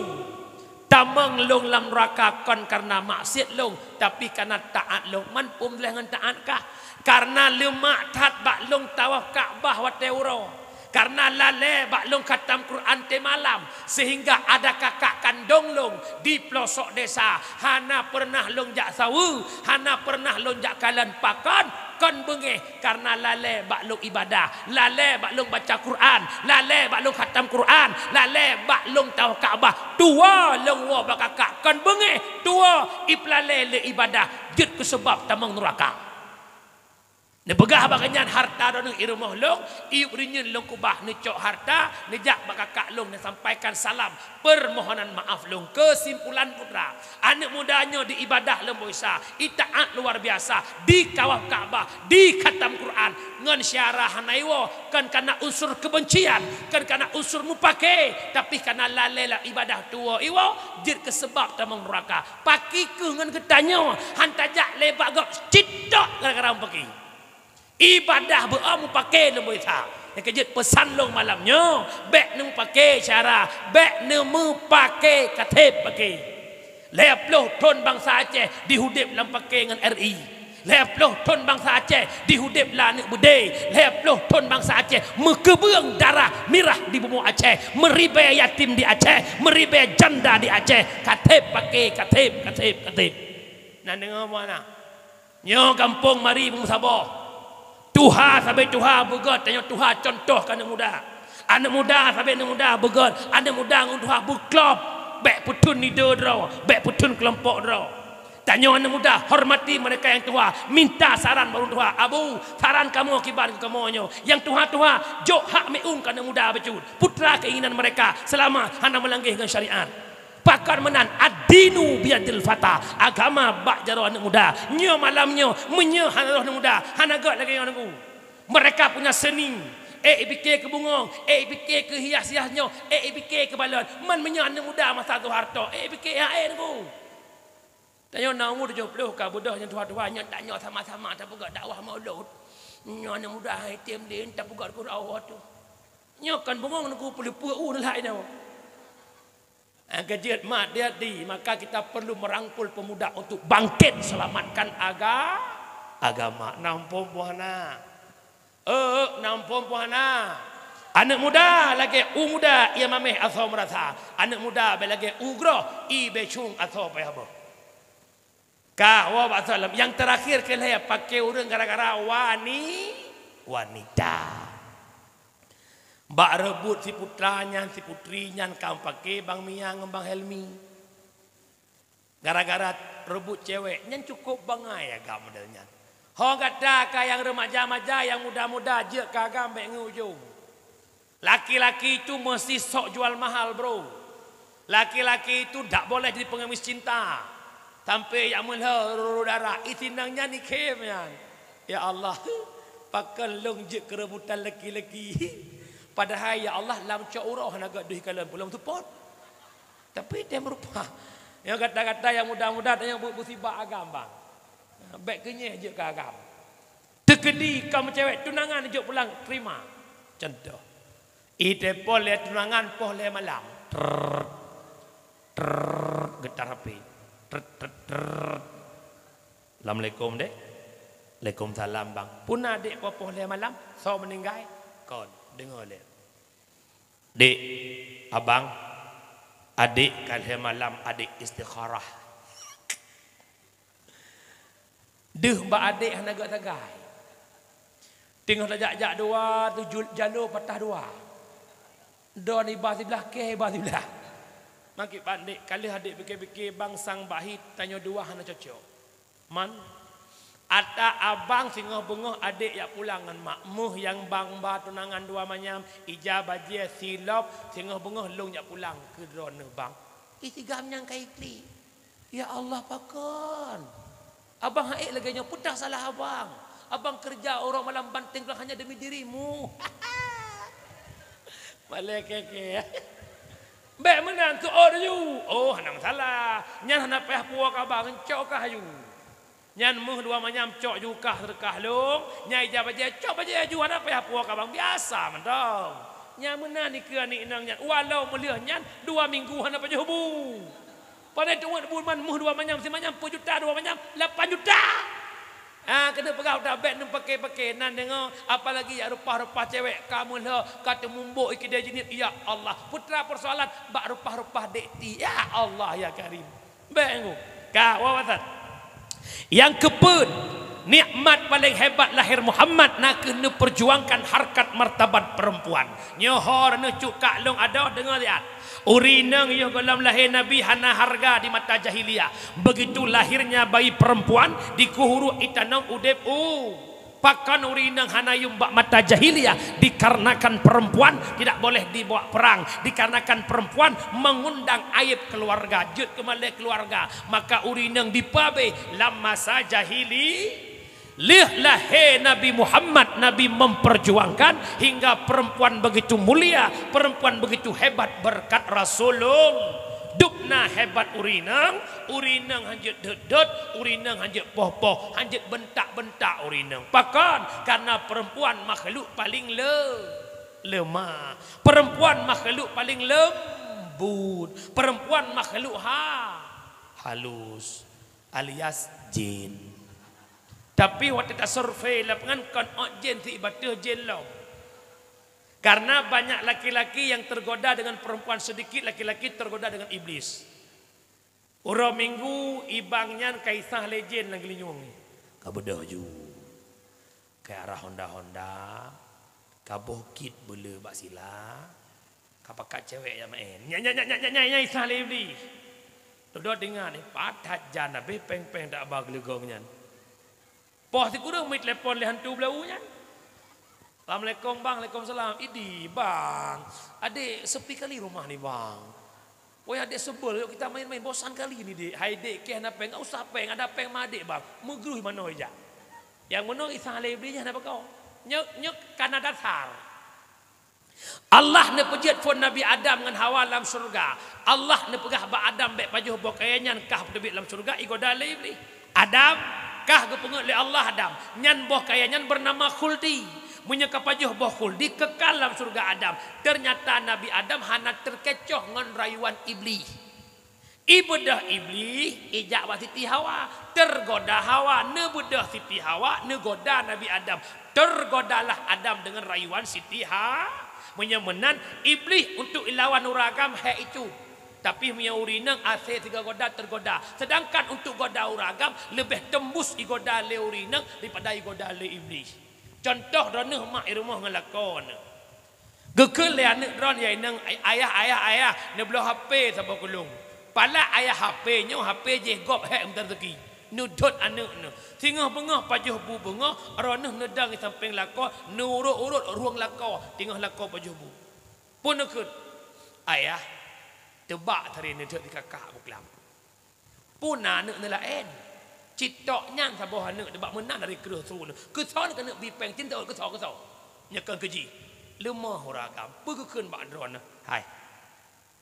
tamong lôn lam nuraka kon kareuna maksiet lôn, tapi kareuna taát lôn." "Man peue lheueh ngon taát kah?" "Kareuna leumak that bak lôn tawaf Ka'bah watèe uroe. Kareuna lalè bak lôn khatam Quran tiep malam, sehingga ada kakak kandong lôn di pelosok desa, hana peureunah lôn jak saweue, hana peureunah lôn jak kalon. Pakon? Kon beungéh, kareuna lalè bak lôn ibadah, lalè bak lôn baca Quran, lalè bak lôn khatam Quran, lalè bak lôn tawaf Ka'bah. Tuwoe lôn woe bak kakak, kon beungéh, tuwoe ipeulalè lé ibadah, jeuet keu seubab tamong nuraka." Neupeugah bak geuhnyan, "Harta droeneuh i rumoh lôn, i uroe nyoe lôn keubah, neucok harta, neujak bak kakak lôn, neusampaikan salam, permohonan maaf lôn." Keusimpulan putra, aneuk muda nyoe di ibadah luar biasa, itaát luar biasa, di tawaf Ka'bah, di khatam Quran, ngon syedara hana iwoe, kon kareuna unsur keubencian, kon kareuna unsur mupake, tapi kareuna lalè lam ibadah tuwoe iwoe, jeuet keu seubab tamong nuraka. Paki keuh ngon geutanyoe, han tajak lé bak gob cit tok gara-gara mupake. Ibadah beu-o mupake lôn beuisa. Nyang keu jeuet peusan lôn malam nyoe, bèk neumupake syedara, bèk neumupake kathép pake. Lhèe ploh thon bansa Aceh diudép lam pake ngon R I. Lhèe ploh thon bansa Aceh diudép lam aneuk beudé. Lhèe ploh thon bansa Aceh meukeubeueng darah mirah di bumoe Aceh, meuribèe yatim di Aceh, meuribèe janda di Aceh. Kathép pake, kathép, kathép, kathép. Na deungö meunan? Nyoe gampông mari beumeusaboh. Tuha sabe tuha beugöt, tanyoe tuha cuntoh keu aneuk muda. Aneuk muda sabe aneuk muda beugöt, aneuk muda ngon tuha beuklop. Bék peuthon leader droe, bék peuthon keulompok droe. Tanyoe aneuk muda, hormati mereka nyang tuha, minta saran bak ureuëng tuha. "Abu, saran kamoe kiban keu kamoe nyoe. Nyang tuha-tuha, jok hak miueng keu aneuk muda bacut. Putra keinginan mereka selama hana meulanggaih ngon syariat." Pakon meunan, ad-dinu biyadil fata, agama bak jaroe aneuk muda. Nyoe malam nyoe, meunyoe hana roh aneuk muda, hana gét lagée nyoe Teungku. Mereka punya seni, ék ipike keu bungong, ék ipike keu hias-hias nyoe, ék ipike keu balon. Man meunyoe aneuk muda masa tuha harto, ék ipike hai Teungku. Tanyoe na umu tujoh ploh ka beudôh nyang tuha-tuha, nyoe tanyoe sama-sama tapeugah dakwah maulud. Nyoe aneuk muda hai tem lé tapeugah keu rawot tu. Nyoe kan bungong Teungku peuleupeue u nilai nyoe. Nyang keujeuet mat hati-hati, maka kita perlu merangkul pemuda untuk bangkit selamatkan aga-, agama. Nampung puhana. Eh, nampung puhana. Aneuk muda lagée u muda ia mameh asoe meurasa. Aneuk muda bék lagée u groh, i bécung asoe payah boh. Ka, woe bak soe lom. Nyang terakhir keu lhée paké ureuëng gara-gara wani-, wanita. Bak reubot si putra nyan, si putri nyan ka paké Bang Mia ngon Bang Helmi. Gara-gara reubot cewek nyan cukup bangai agam model nyan. Ho gata ka nyang remaja-maja, nyang muda-muda jeuet keu agam bék ngon ujong. Laki-laki itu meusti sok jual mahal, bro. Laki-laki itu dak boleh jadi pengemis cinta. Sampai jak meulhö ruru dara, itinang nyan ikhém nyan. Ya Allah, pakon lôn jeuet keurebutan laki-laki. Padahai ya Allah lam cok uroe hana gét deuh kalon pulom tupot. Tapi dia merupa. Nyang gata-gata nyang muda-muda nyang bu-, beusibak agam bang. Bék keunyeh jeuet keu agam. Teukeudi ka meucewek tunangan jok pulang terima. Contoh. Iteupon lé tunangan poh lhée malam. Trrrr. Trrrr. Geutar H P. Trrrr, trrrr, trrrr. Assalamualaikum, Dek. Waalaikumsalam, Bang. Puna Dek poh lhée malam? Soe meuninggai? Kon, deungoe lé. Dek, Abang, adek ka lhée malam adek istikharah. Deuh bak adek hana gét sagai. Teungoh tajak-jak dua tu jul-, jalo patah dua. Droeneuh iba siblah, kée iba siblah. Makiban dek, ka lheueh adek pike-pike bang sang bahi tanyoe dua hana cocok. Man, ata abang singoh beungoh adek jak pulang ngon mak. Meuh nyang bang ba tunangan dua manyam, ija bajée silop, singoh beungoh lôn jak pulang keu droeneuh bang. Ih, si gam nyang ka iklik. Ya Allah, pakon? Abang ha'ék lagée nyoe, peue salah abang? Abang keureuja uroe malam banting tulang hanya demi dirimu. Malée keke. Bék meunan, tu'oh laju. Oh, hana masalah. Nyan hana payah puwoe keu abang, cok kah aju. Nyan meuh dua manyam cok ju kah seudeukah lôn, nyang ija bajée cok bajée aju, hana payah puwoe keu abang, biasa mantong. Nyan meunan dikeue aneuk inong nyan, walau meuleueh nyan dua minggu hana pajoh bu. Pane teungeut bu man meuh dua manyam, simanyam peuet juta, dua manyam lapan juta. Ah, keuneuk peugah udah bék neupake-pake nan deungoe, apalagi jak reupah-reupah cewek ka meulhö, ka teumumbok i keudée jineuk, ya Allah. Peue teuma persoalan bak reupah-reupah dek ti, ya Allah ya Karim. Bék nggu. Ka, wa wasat. Nyang keupeuet, nikmat paleng hebat lahé Muhammad na kheueh neupeurjuangkan harkat martabat perempuan. Nyoe ho neucuk kak lôn adoh deungoe siat. Ureuëng inong yoh gohlom lahé Nabi hana hareuga di mata jahiliyah. Begitu lahirnya bayi perempuan, dikueh uruek itanom udeb u. Pakon ureuëng inong hana yum bak mata jahiliyah? Dikarenakan perempuan tidak boleh dibawa perang, dikarenakan perempuan mengundang aib keluarga, jeuet keumalée keluarga. Maka ureuëng inong dipeuabeh lam masa jahili. Lheueh lahé Nabi Muhammad, Nabi memperjuangkan hingga perempuan begitu mulia, perempuan begitu hebat berkat Rasulullah. Dubna hebat ureuëng inong, ureuëng inong hanjeuet dot-dot, ureuëng inong hanjeuet poh-poh, hanjeuet bentak-bentak ureuëng inong. Pakon? Karena perempuan makhluk paling le-, lemah. Perempuan makhluk paling lembut. Perempuan makhluk ha-, halus alias jin. Tapi watée tasurvei lapangan kon ot jin ti bateuh jin lom. Karena banyak laki-laki yang tergoda dengan perempuan, sedikit laki-laki tergoda dengan iblis. Uroe Minggu, ibang nyan ka isah lé jén lam geulinyueng. Ka beudôh ju. Ka arah honda-honda, ka boh kit beule bak sila, ka Apa kat cewek ya main? Nyan, nyan, nyan, nyan, nyan, nyan, Isa lé Iblih. Dudoe deungon ni, patat jan habéh péng-péng dak ba geuleugong nyan. Poh sikureueng meutelepon lé hantu blau nyan. "Assalamualaikum, Bang." "Waalaikumsalam." "Idi, Bang. Adék sepi kali rumah ni, Bang. Woi, adék sebel, yuk kita main-main. Bosan kali ni, Dek." "Hai, Dek, keu hana péng, enggak usah péng. Ada péng ma adék, Bang." Meugrui manoe ijak. Nyang meunoe Isa lé Iblih nyan hana peugah. Nyoe, nyoe kana dasar. Allah neupeujeuet phon Nabi Adam ngon Hawa lam syeuruga. Allah neupeugah bak Adam, "Bék pajoh boh kayèe nyan, kah teubiet lam syeuruga," igoda lé Iblih. "Adam, kah geupeungeut lé Allah, Adam, nyan boh kayèe nyan beunama khuldi. Meunyoe ka pajoh boh khuldi, keukal lam syeuruga Adam." Teunyata Nabi Adam hana teukecoh ngon rayuan Iblih. Ibeudôh Iblih, ijak bak Siti Hawa. Teugoda Hawa, neubeudôh Siti Hawa, neugoda Nabi Adam. Teugodalah Adam deungon rayuan Siti Ha-, meunyoe meunan, Iblih untuk ilawan ureueng agam hék icut. Tapi meunyoe ureueng inong asé sigoe goda teugoda. Seudangkan untuk goda ureueng agam, leubeh teumbus igoda lé ureueng inong daripada igoda lé Iblih. Cuntoh, droeneuh mak i rumoh ngon lakoe neuh. Geukheun lé aneuk droen, "Ya inong, ay-, ayah, ayah, ayah, neubloe H P saboh keu lôn." Palat ayah H P nyoe, H P jih gob hék meuteuzeuki. Neudhôt aneuk neuh. Singoh beungoh pajoh bu beungoh, droeneuh neudong i sampéng lakoe, neuurot-urot rueng lakoe, teungoh lakoe pajoh bu. Peue neukheun? "Ayah, teubak tadi neudhôt di kakak buklam." Peue na aneuk neulaén? Cit tok nyan saboh aneuk teubak meunan dari kreueh su neuh. Keusoe keuneuk bi péng cit tok keusoe, keusoe. Nyoe keuh keu jih. Leumoh ureueng agam, peue geukheun bak droeneuh? "Hai.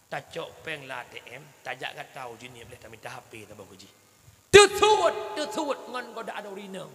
Tacok péng lam A T M, tajak gata u Jeunieb lé tamita H P saboh keu jih." Teusuet, teusuet ngon godaan ureueng inong.